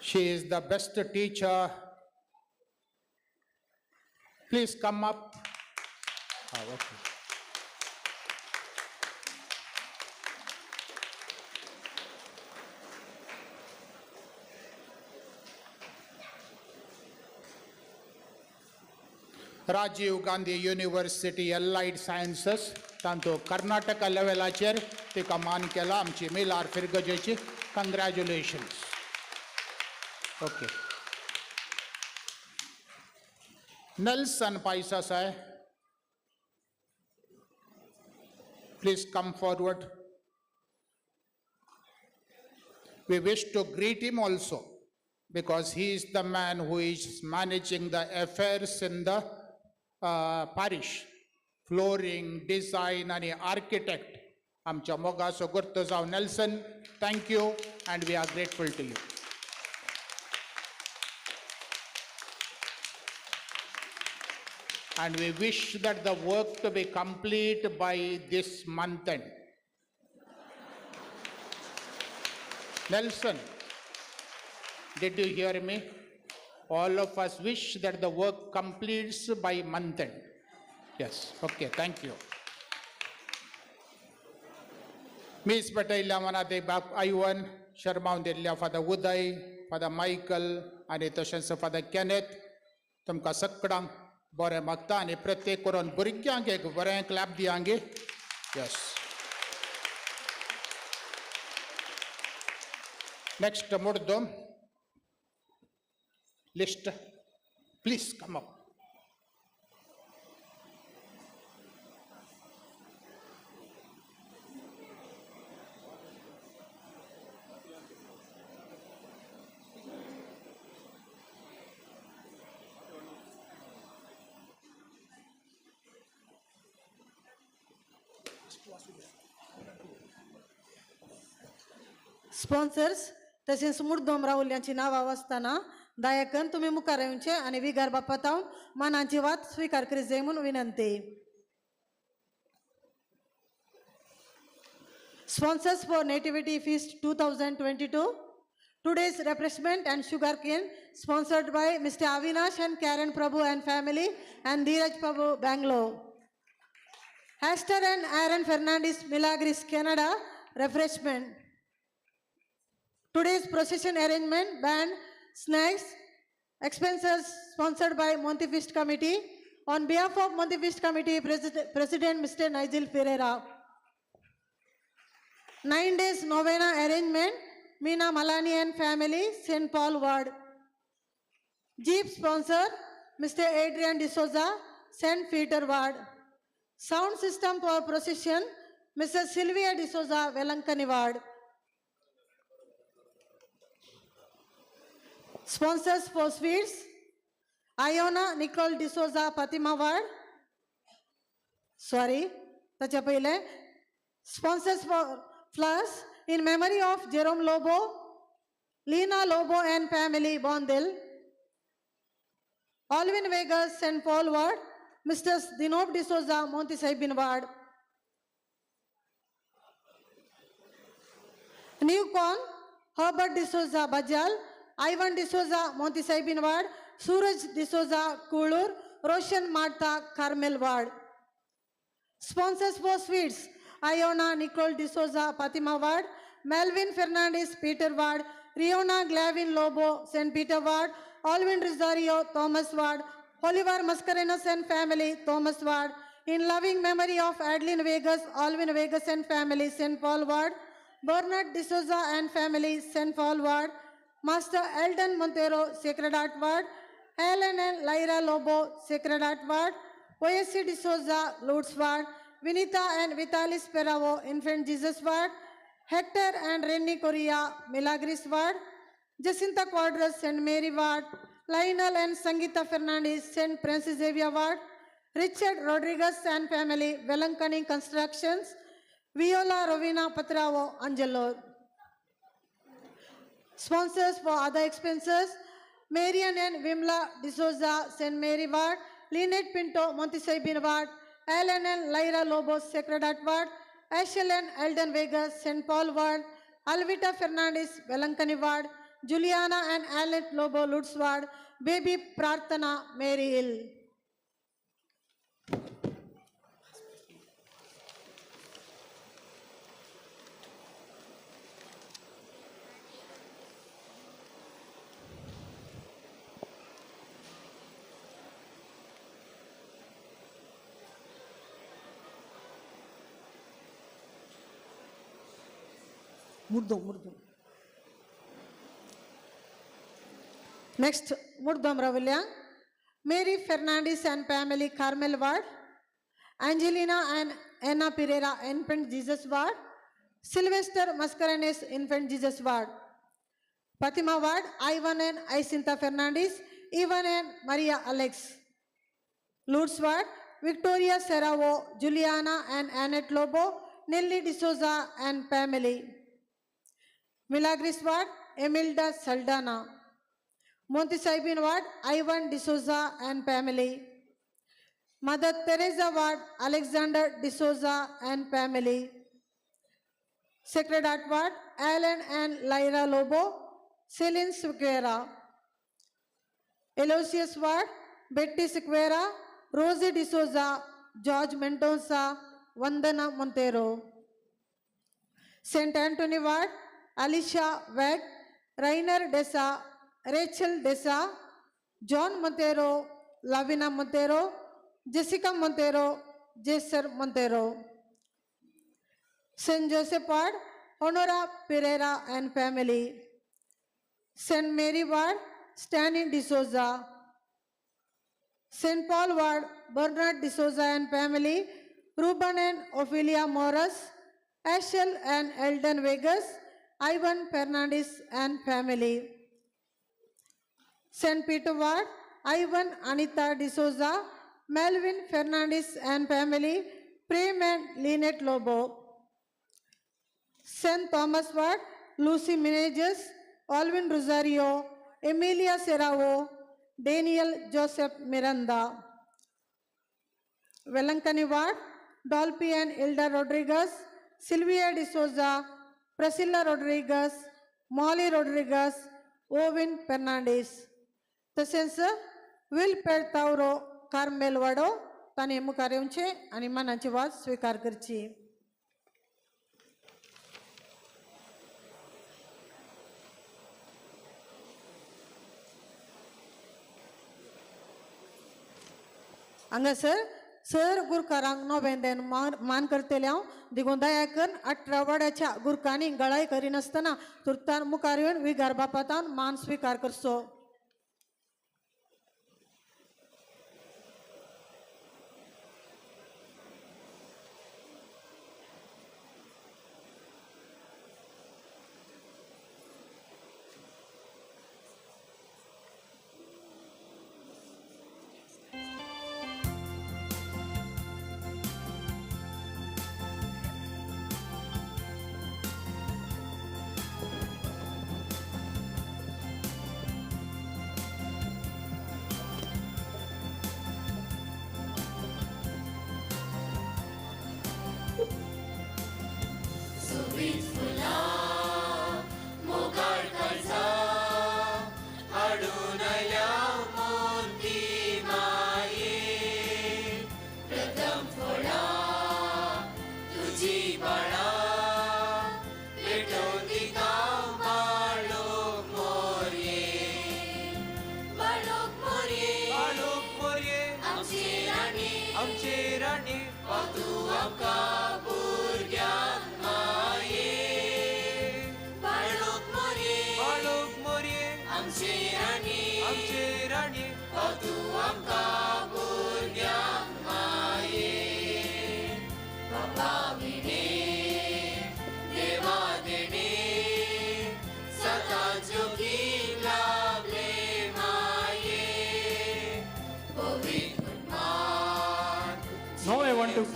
She is the best teacher. Please come up. Ah, okay. Rajiv Gandhi University Allied Sciences, तांतू Karnataka लेवलाचेर तिका मान केला आमची मिलार फिरगजेची. Congratulations. Okay, Nelson Pais साहेब, please come forward. We wish to greet him also because he is the man who is managing the affairs in the parish, flooring, design आनी architect. आमच्या मोगाचो गुर्त जावं Nelson, thank you and we are grateful to you. And we wish that the work to be complete by this month end. Nelson, did you hear me? All of us wish that the work completes by month end. Yes, okay, thank you. Miss Patel मनात बाप आयवन शर्मावन दिल्ल्या father उदय, father Michael आनी तशेंच father Kenneth, तुमकां सगळ्यांक बरें मागता आनी प्रत्येक करून भुरग्यांक एक बरें क्लॅप दियांगे. यस. नेक्स्ट मुर्दम list, please come up. Sponsors तशेंच मुर्दम राहुल्यांची नांवां वाचतना दायकन तुमी मुखार येवचे आनी विगार बापातावन मानाची वात स्विकार करीत जाय म्हूण विनंती. Sponsors for Nativity Feast 2022. Today's refreshment and sugar cane sponsored by Mr. Avinash and Karen Prabhu and family and Dheeraj Prabhu, Bangalore. Hester and Aaron Fernandez, Milagris, Canada, refreshment. Today's procession arrangement, band, snacks, expenses sponsored by Monty Feast Committee. On behalf of Monty Feast Committee, President Mr. Nigel Ferreira. 9 days novena arrangement, Meena Malani and family, St. Paul Ward. Jeep sponsor, Mr. Adrian D'Souza, St. Peter Ward. Sound system for procession, Mrs. Sylvia D'Souza, Velankani Ward. Sponsors for sweets, Iona Nicole D'Souza, Fatima Ward. Sorry, ताच्या पयलें Sponsors for flowers in memory of Jerome Lobo, Lena Lobo and family, Bondil. Alvin Vegas, St. Paul Ward, Mr. Dinob D'Souza, Monty Saibin Ward. New Con, Herbert D'Souza, Bajal, Ivan D'Souza, Monty Saibin Ward, Suraj D'Souza, Kulur, Roshan Martha, Carmel Ward. Sponsors for sweets, Iona Nicole D'Souza, Fatima Ward, Melvin Fernandez, Peter Ward, Riona Glavin Lobo, St. Peter Ward, Alvin Rosario, Thomas Ward, Oliver Mascarenas and family, Thomas Ward, in loving memory of Adeline Vegas, Alvin Vegas and family, St. Paul Ward, Bernard D'Souza and family, St. Paul Ward, Master Eldon Montero, Sacred Heart Ward, Helen and Lyra Lobo, Sacred Heart Ward, OSC D'Souza, Lourdes Ward, Vinita and Vitalis Peravo, Infant Jesus Ward, Hector and Renny Correa, Milagris Ward, Jacinta Quadras, St. Mary Ward, Lionel and Sangeeta Fernandez, St. Francis Xavier Ward, Richard Rodriguez and family, Velankani Constructions, Viola Rovina Patrao, Angelo. Sponsors for other expenses, Marian and Vimla D'Souza, St. Mary Ward, Lynette Pinto, Montisaibin Ward, Alan and Lyra Lobo, Sacred Heart Ward, Ashel and Eldon Vegas, St. Paul Ward, Alvita Fernandez, Velankani Ward, Juliana and Alan Lobo, Lutz Ward, Baby Prarthana, Mary Hill. Murdom, Murdom. Next, Murdom Ravilya, Mary Fernandez and family, Carmel Ward, Angelina and Anna Pereira, Infant Jesus Ward, Sylvester Mascarenes, Infant Jesus Ward, Fatima Ward, Ivan and Isinta Fernandez, Ivan and Maria Alex, Lourdes Ward, Victoria Serravo, Juliana and Annette Lobo, Nelly D'Souza and family. Milagris Ward, Emilda Saldana. Montisaibin Ward, Ivan D'Souza and family. Mother Teresa Ward, Alexander D'Souza and family. Sacred Heart Ward, Alan and Lyra Lobo, Celine Sequeira. Aloysius Ward, Betty Sequeira, Rosie D'Souza, George Mendoza, Vandana Montero. St. Anthony Ward, Alicia Wegg, Rainer Desa, Rachel Desa, John Montero, Lavina Montero, Jessica Montero, Jesser Montero. St. Joseph Ward, Honora Pereira and family. St. Mary Ward, Stanley D'Souza. St. Paul Ward, Bernard D'Souza and family, Ruben and Ophelia Morris, Ashel and Eldon Vegas, Ivan Fernandez and family. St. Peter Ward, Ivan Anita D'Souza, Melvin Fernandez and family, Prem and Lynette Lobo. St. Thomas Ward, Lucy Meneges, Alvin Rosario, Emilia Serravo, Daniel Joseph Miranda. Velankani Ward, Dolphy and Hilda Rodriguez, Sylvia D'Souza, Priscilla Rodriguez, Molly Rodriguez, Owen Fernandez. तशेंच will पेडतावरो Carmel वाडो तांणी मुखार येवचें आनी मानाची वाज स्विकार करची. हांगासर सर गुरकारांक नोवेंदेन मान करतले हांव देखून दया करून 18 वाड्याच्या गुरकांनी गळाय करिनासतना तुर्तान मुखार येवन विगार बापातान मान स्विकार करचो.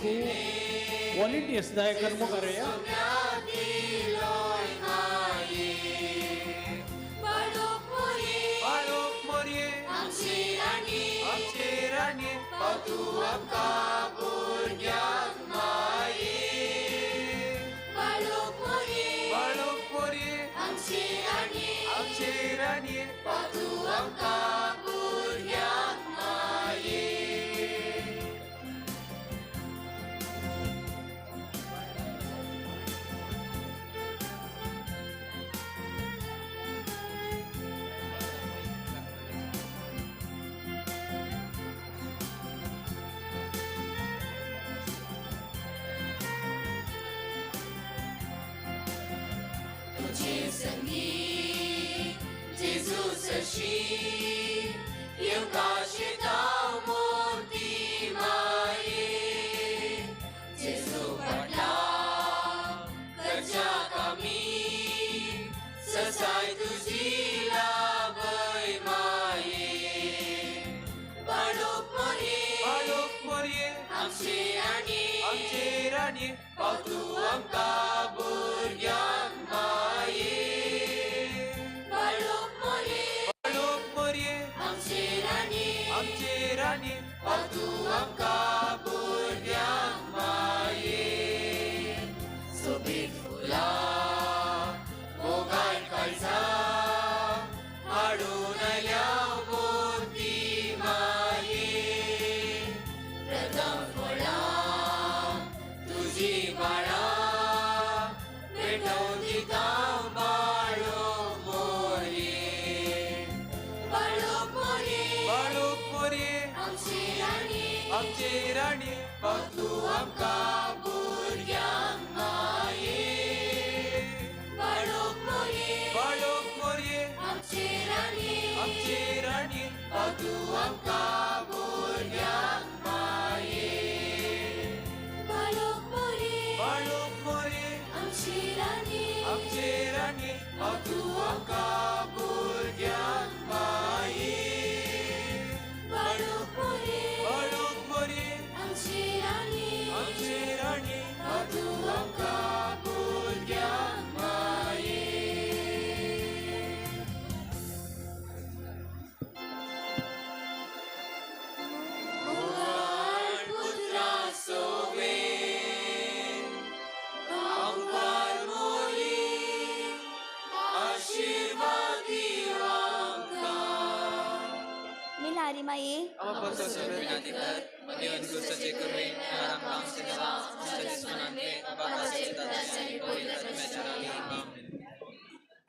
वॉलंटियर्स दयाकन मुखार येया.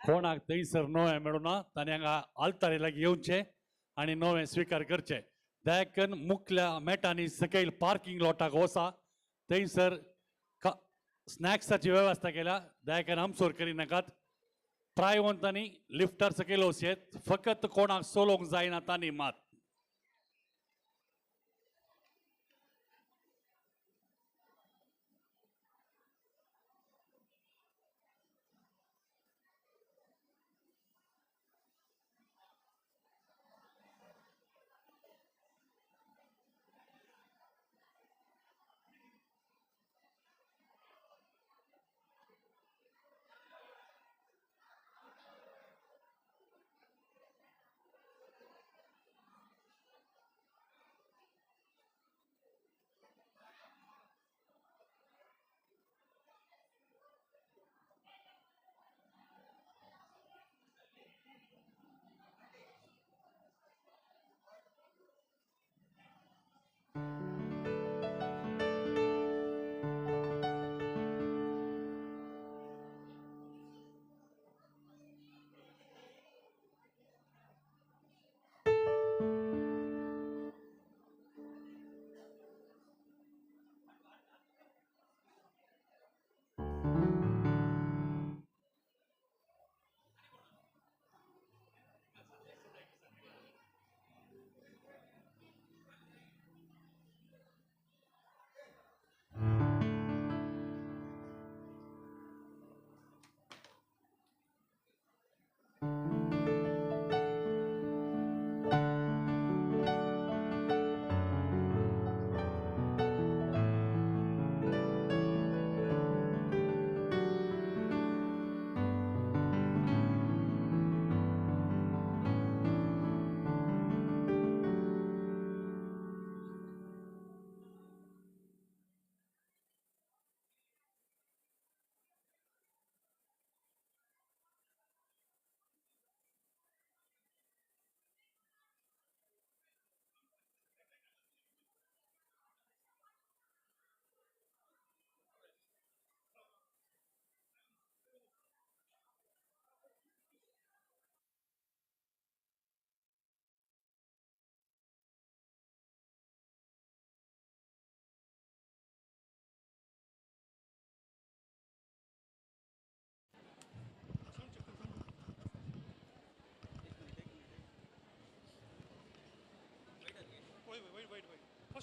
कोणाक थंयसर नवें मेळूना ताणें हांगा आल्तारी लागीं येवचें आनी नवें स्विकार करचें. दयाकन मुखल्या मेटांनी सकयल पार्किंग लॉटाक वसा, थंयसर स्नॅक्साची वेवस्था केल्या. दयाकन आमसोर करिनाकात. प्रायवंतांनी लिफ्टार सकयल वचयेत, फकत कोणाक चलोवंक जायना तांणी मात.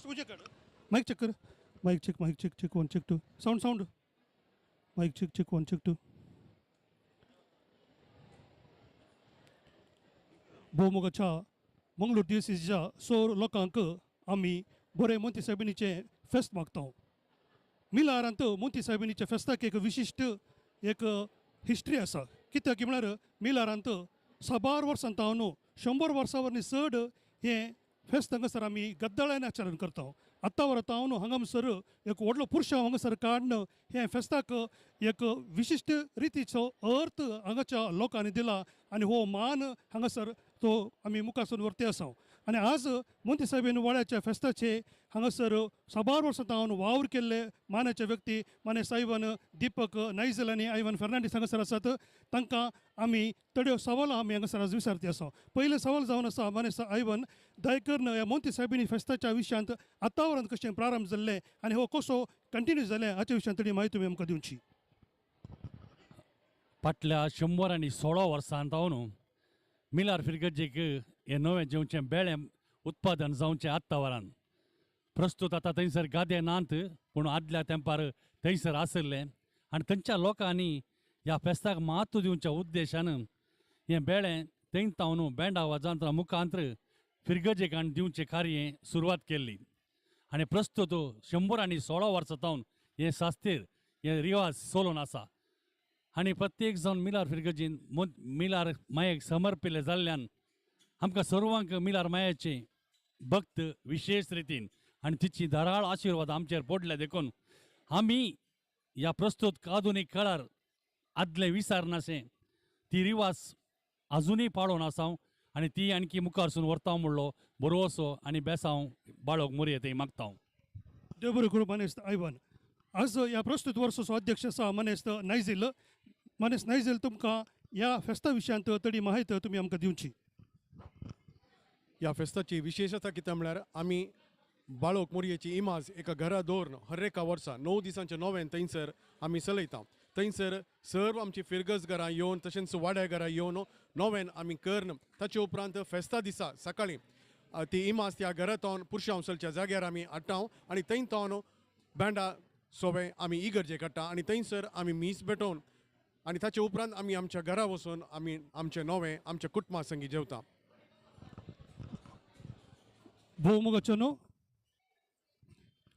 फर्स्ट उजे काड. मायक चेक कर. Mic check, mic check, check 1 check 2. Sound sound. Mic check, check 1 check 2. भोवमोगाच्या Mangalore डिओसीसच्या सोर लोकांक आमी बरें मोंती सायबिणीचें फेस्त मागता. मिलारांत मोंती सायबिणीच्या फेस्ताक एक विशिश्ट एक हिस्ट्री आसा. कित्याक म्हळ्यार मिलारांत साबार वर्सां तावन 100 वर्सां वरवीं चड हें फेस्त हांगासर आमी गद्दळ्यान आचरण करता. आतां वर तावन हांगासर एक व्हडलो पुरशांव हांगासर काडून हें फेस्ताक एक विशिश्ट रितीचो अर्थ हांगाच्या लोकांनी दिला आनी हो मान हांगासर तो आमी मुखासून व्हरते आसा. आनी आज मोंती सायबीन वाड्याच्या फेस्ताचे हांगासर साबार वर्सां तावन वावर केल्ले मानाचे व्यक्ती माने सायबन दीपक नायजल आनी आयवन फेर्नांडीस हांगासर आसात. तांकां आमी थोड्यो सवालां आमी हांगासर आज विचारती आसा. पयलें सवाल जावन आसा माने आयवन दयकरून ह्या मोंती सायबिणी फेस्ताच्या विशयांत आतावरण कशें प्रारंभ जाल्लें आनी हो कसो कंटिन्यू जालें हाच्या विशयांत थोडी म्हायती तुमी आमकां दिवची. फाटल्या 116 वर्सां तावन मिलार फिरगर्जेक हें नवें जेवचें बेळें उत्पादन जावचें आत्तावरान प्रस्तूत आतां थंयसर गादे नात पूण आदल्या तेंपार थंयसर आशिल्लें आनी थंयच्या लोकांनी ह्या फेस्ताक म्हत्व दिवच्या उद्देशान हें बेळें थंय तावन बँडा वाजांत मुखांत्र फिरगर्जेक आनी दिवचें कार्य सुरवात केल्ली आनी प्रस्तूत 116 वर्सां तावन हें शास्तीर हें रिवाज चलोवन आसा. आनी प्रत्येक जावन मिलार फिरगर्जीन मिलार मायेक समर्पिल्लें जाल्ल्यान आमकां सर्वांक मिलार मायाचे भक्त विशेष रितीन आनी तिची धाराळ आशिर्वाद आमचेर पडल्या देखून आमी ह्या प्रस्तूत आधुनीक काळार आदलें विसरनाशें ती रिवाज आजुनूय पाळोवन आसा आनी ती आणखी मुखारसून व्हरता म्हणलो बरोसो आनी बेसांव बाळोक मोरये थंय मागता. देव बरें करूं मानेस्त आयवन. आज ह्या प्रस्तूत वर्साचो अध्यक्ष आसा मानेस्त नायझील. मानेस्त नायझील, तुमकां ह्या फेस्ता विशयांत थोडी म्हायती तुमी आमकां दिवची. ह्या फेस्ताची विशेषता कितें म्हळ्यार आमी बाळोक मोरयेची इमाज एका घरा दवरून हर एका वर्सा 9 दिसांचे नोवेन थंयसर आमी चलयता. थंयसर सर्व आमची फिरगज घरां येवन तशेंच वाड्या घरां येवन नोवेन आमी करून ताचे उपरांत फेस्ता दिसा सकाळीं ती इमाज त्या घरांत पुरशांव चलच्या जाग्यार आमी हाडटा आनी थंय तावन बँडा सोवे आमी इगर्जे काडटा आनी थंयसर आमी मीस भेटोवन आनी ताचे उपरांत आमी आमच्या घरा वचून आमी आमचें नोवें आमच्या कुटुंबा संगी जेवता. भोवमोगाचें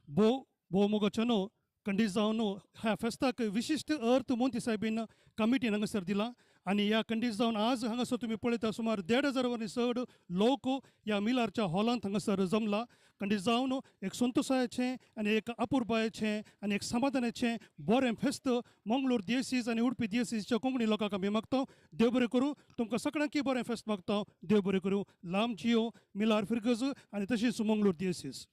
भोवमोगाचें कंडीस जावन ह्या फेस्ताक विशिश्ट अर्थ मोंती सायबीन कमिटीन हांगासर दिला आनी ह्या कंडीस जावन आज हांगासर तुमी पळयता सुमार 1500 वरवीं चड लोक ह्या मिलारच्या हॉलांत हांगासर जमला. कंडीस जावन एक संतोशायेचें आनी एक अपुरबायेचें आनी एक समाधानाचें बरें फेस्त मंगळूर दियसीस आनी उडपी दियसीसच्या कोंकणी लोकांक आमी मागता. देव बरें करूं तुमकां सगळ्यांकय बरें फेस्त मागता. देव बरें करूं. लांब जियो मिलार फिरगज आनी तशीच मंगळूर दियसीस.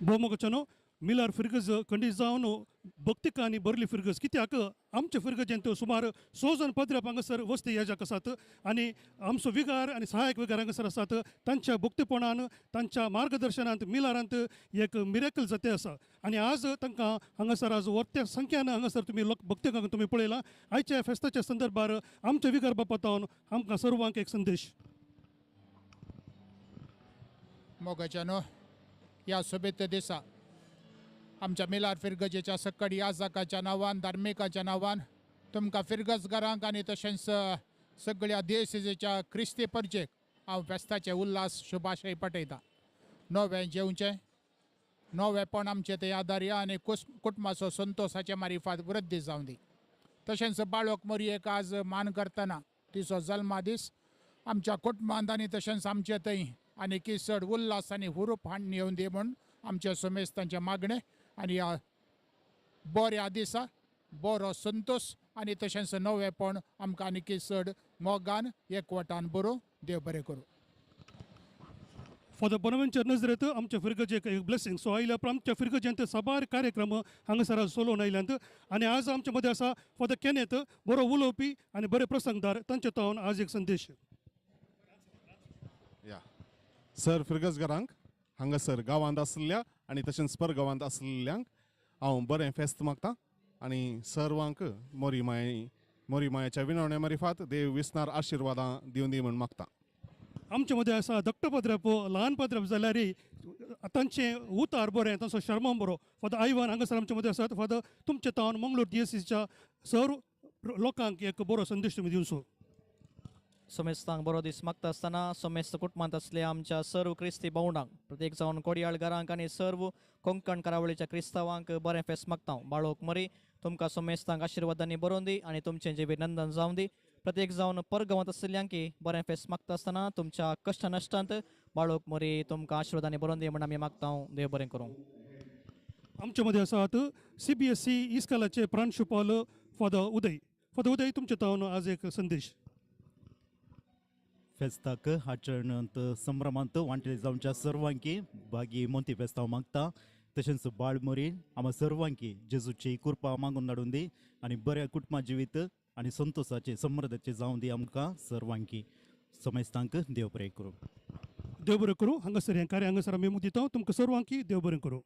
भोवमोगाचें मिलार फिरगज खंडीत जावन भक्तिकांनी भरली फिरगज. कित्याक आमच्या फिरगजेंत सुमार 6 जाण पद्राप हांगासर वस्ती याजक आसात आनी आमचो विगार आनी सहायक विगार हांगासर आसात. तांच्या भक्तीपणान तांच्या मार्गदर्शनांत मिलारांत एक मिरेकल जाते आसा आनी आज तांकां हांगासर आज वर्त्या संख्यान हांगासर तुमी लोक भक्तिकांक तुमी पळयलां. आयच्या फेस्ताच्या संदर्भार आमच्या विगार बापातावन आमकां सर्वांक एक संदेश. मोगाच्यानो ह्या सोबीत दिसा आमच्या मिलार फिरगजेच्या सक्कड याजकाच्या नांवान धार्मिकाच्या नांवान तुमकां फिरगजगारांक आनी तशेंच सगळ्या देशेच्या क्रिस्ती परजेक हांव फेस्ताचे उल्हास शुभाशय पटयतां. नवें जेवचें नवेंपण आमचें तें आदारया आनी कुटुंबाचो संतोसाचे मारिफात वृद्धी जावं दी. तशेंच बाळक मोरयेक आज मान करतना तिचो जल्मा दीस आमच्या कुटुंबांत आनी तशेंच आमचे थंय आनी की चड उल्हास आनी हुरूप हाडून येवन दी म्हूण आमच्या समेस्तांचें मागणें आनी ह्या बऱ्या दिसा बरो संतोश आनी तशेंच नवेंपण आमकां आनीक चड मोगान एकवटान बरोवं. देव बरें करूं. फादर बोनावेंचर नजरेंत आमच्या फिरगजेक एक ब्लेसिंग सो आयल्या उपरांत आमच्या फिरगजेंत साबार कार्यक्रम हांगासर चलोवन आयल्यात आनी आज आमच्या मदें आसा फादर केनेत, बरो उलोवपी आनी बरे प्रसंगदार. तांचे तावन आज एक संदेश. या सर फिरगजगारांक हांगासर गांवांत आसल्या आनी तशेंच परगांवांत आसलेल्यांक हांव बरें फेस्त मागता आनी सर्वांक मोरी मायेच्या विनवण्या मारिफात देव विसनार आशिर्वादां दिवन दी म्हूण मागता. आमचे मदें आसा धाकटो पद्राप ल्हान पद्राप जाल्यार तांचें उतार बरें, तांचो शर्माम बरो. फादर आयवन हांगासर आमचे मदें आसात. फादर तुमचे तावन मंगळूर डिएसीच्या सर्व लोकांक एक बरो संदेश तुमी दिवचो. समेस्तांक बरो दीस मागता आसतना समेस्त कुटुंबांत आसले आमच्या सर्व क्रिस्ती भावंडांक प्रत्येक जावन कोडयाळ घरांक आनी सर्व कोंकण करावळीच्या क्रिस्तांवांक बरें फेस्त मागता. बाळोक मरी तुमकां समेस्तांक आशिर्वादांनी बरोवन दी आनी तुमचें जिवीत नंदन जावं दी. प्रत्येक जावन परगांवांत आशिल्ल्यांकी बरें फेस्त मागता आसतना तुमच्या कश्ट नश्टांत बाळोक मरी तुमकां आशिर्वादांनी बरोवन दी म्हूण आमी मागता. देव बरें करूं. आमचे मदें आसात CBSE इस्कॉलाचे प्रांशुपाल फादर उदय. फादर उदय तुमचे तावन आज एक संदेश. फेस्ताक आचरणांत संभ्रमांत वांटले जावच्या सर्वांकी भागी मोंती फेस्तांव मागता. तशेंच बाळमोरी आमा सर्वांकी जेजूची कृपा मागून धाडून दी आनी बऱ्या कुटुंबा जिवीत आनी संतोसाचे समृद्धचे जावं दी आमकां सर्वांकी. समेस्तांक देव बरें करूं. देव बरें करूं. हांगासर हें कार्य हांगासर आमी दिता. तुमकां सर्वांकी देव बरें करूं.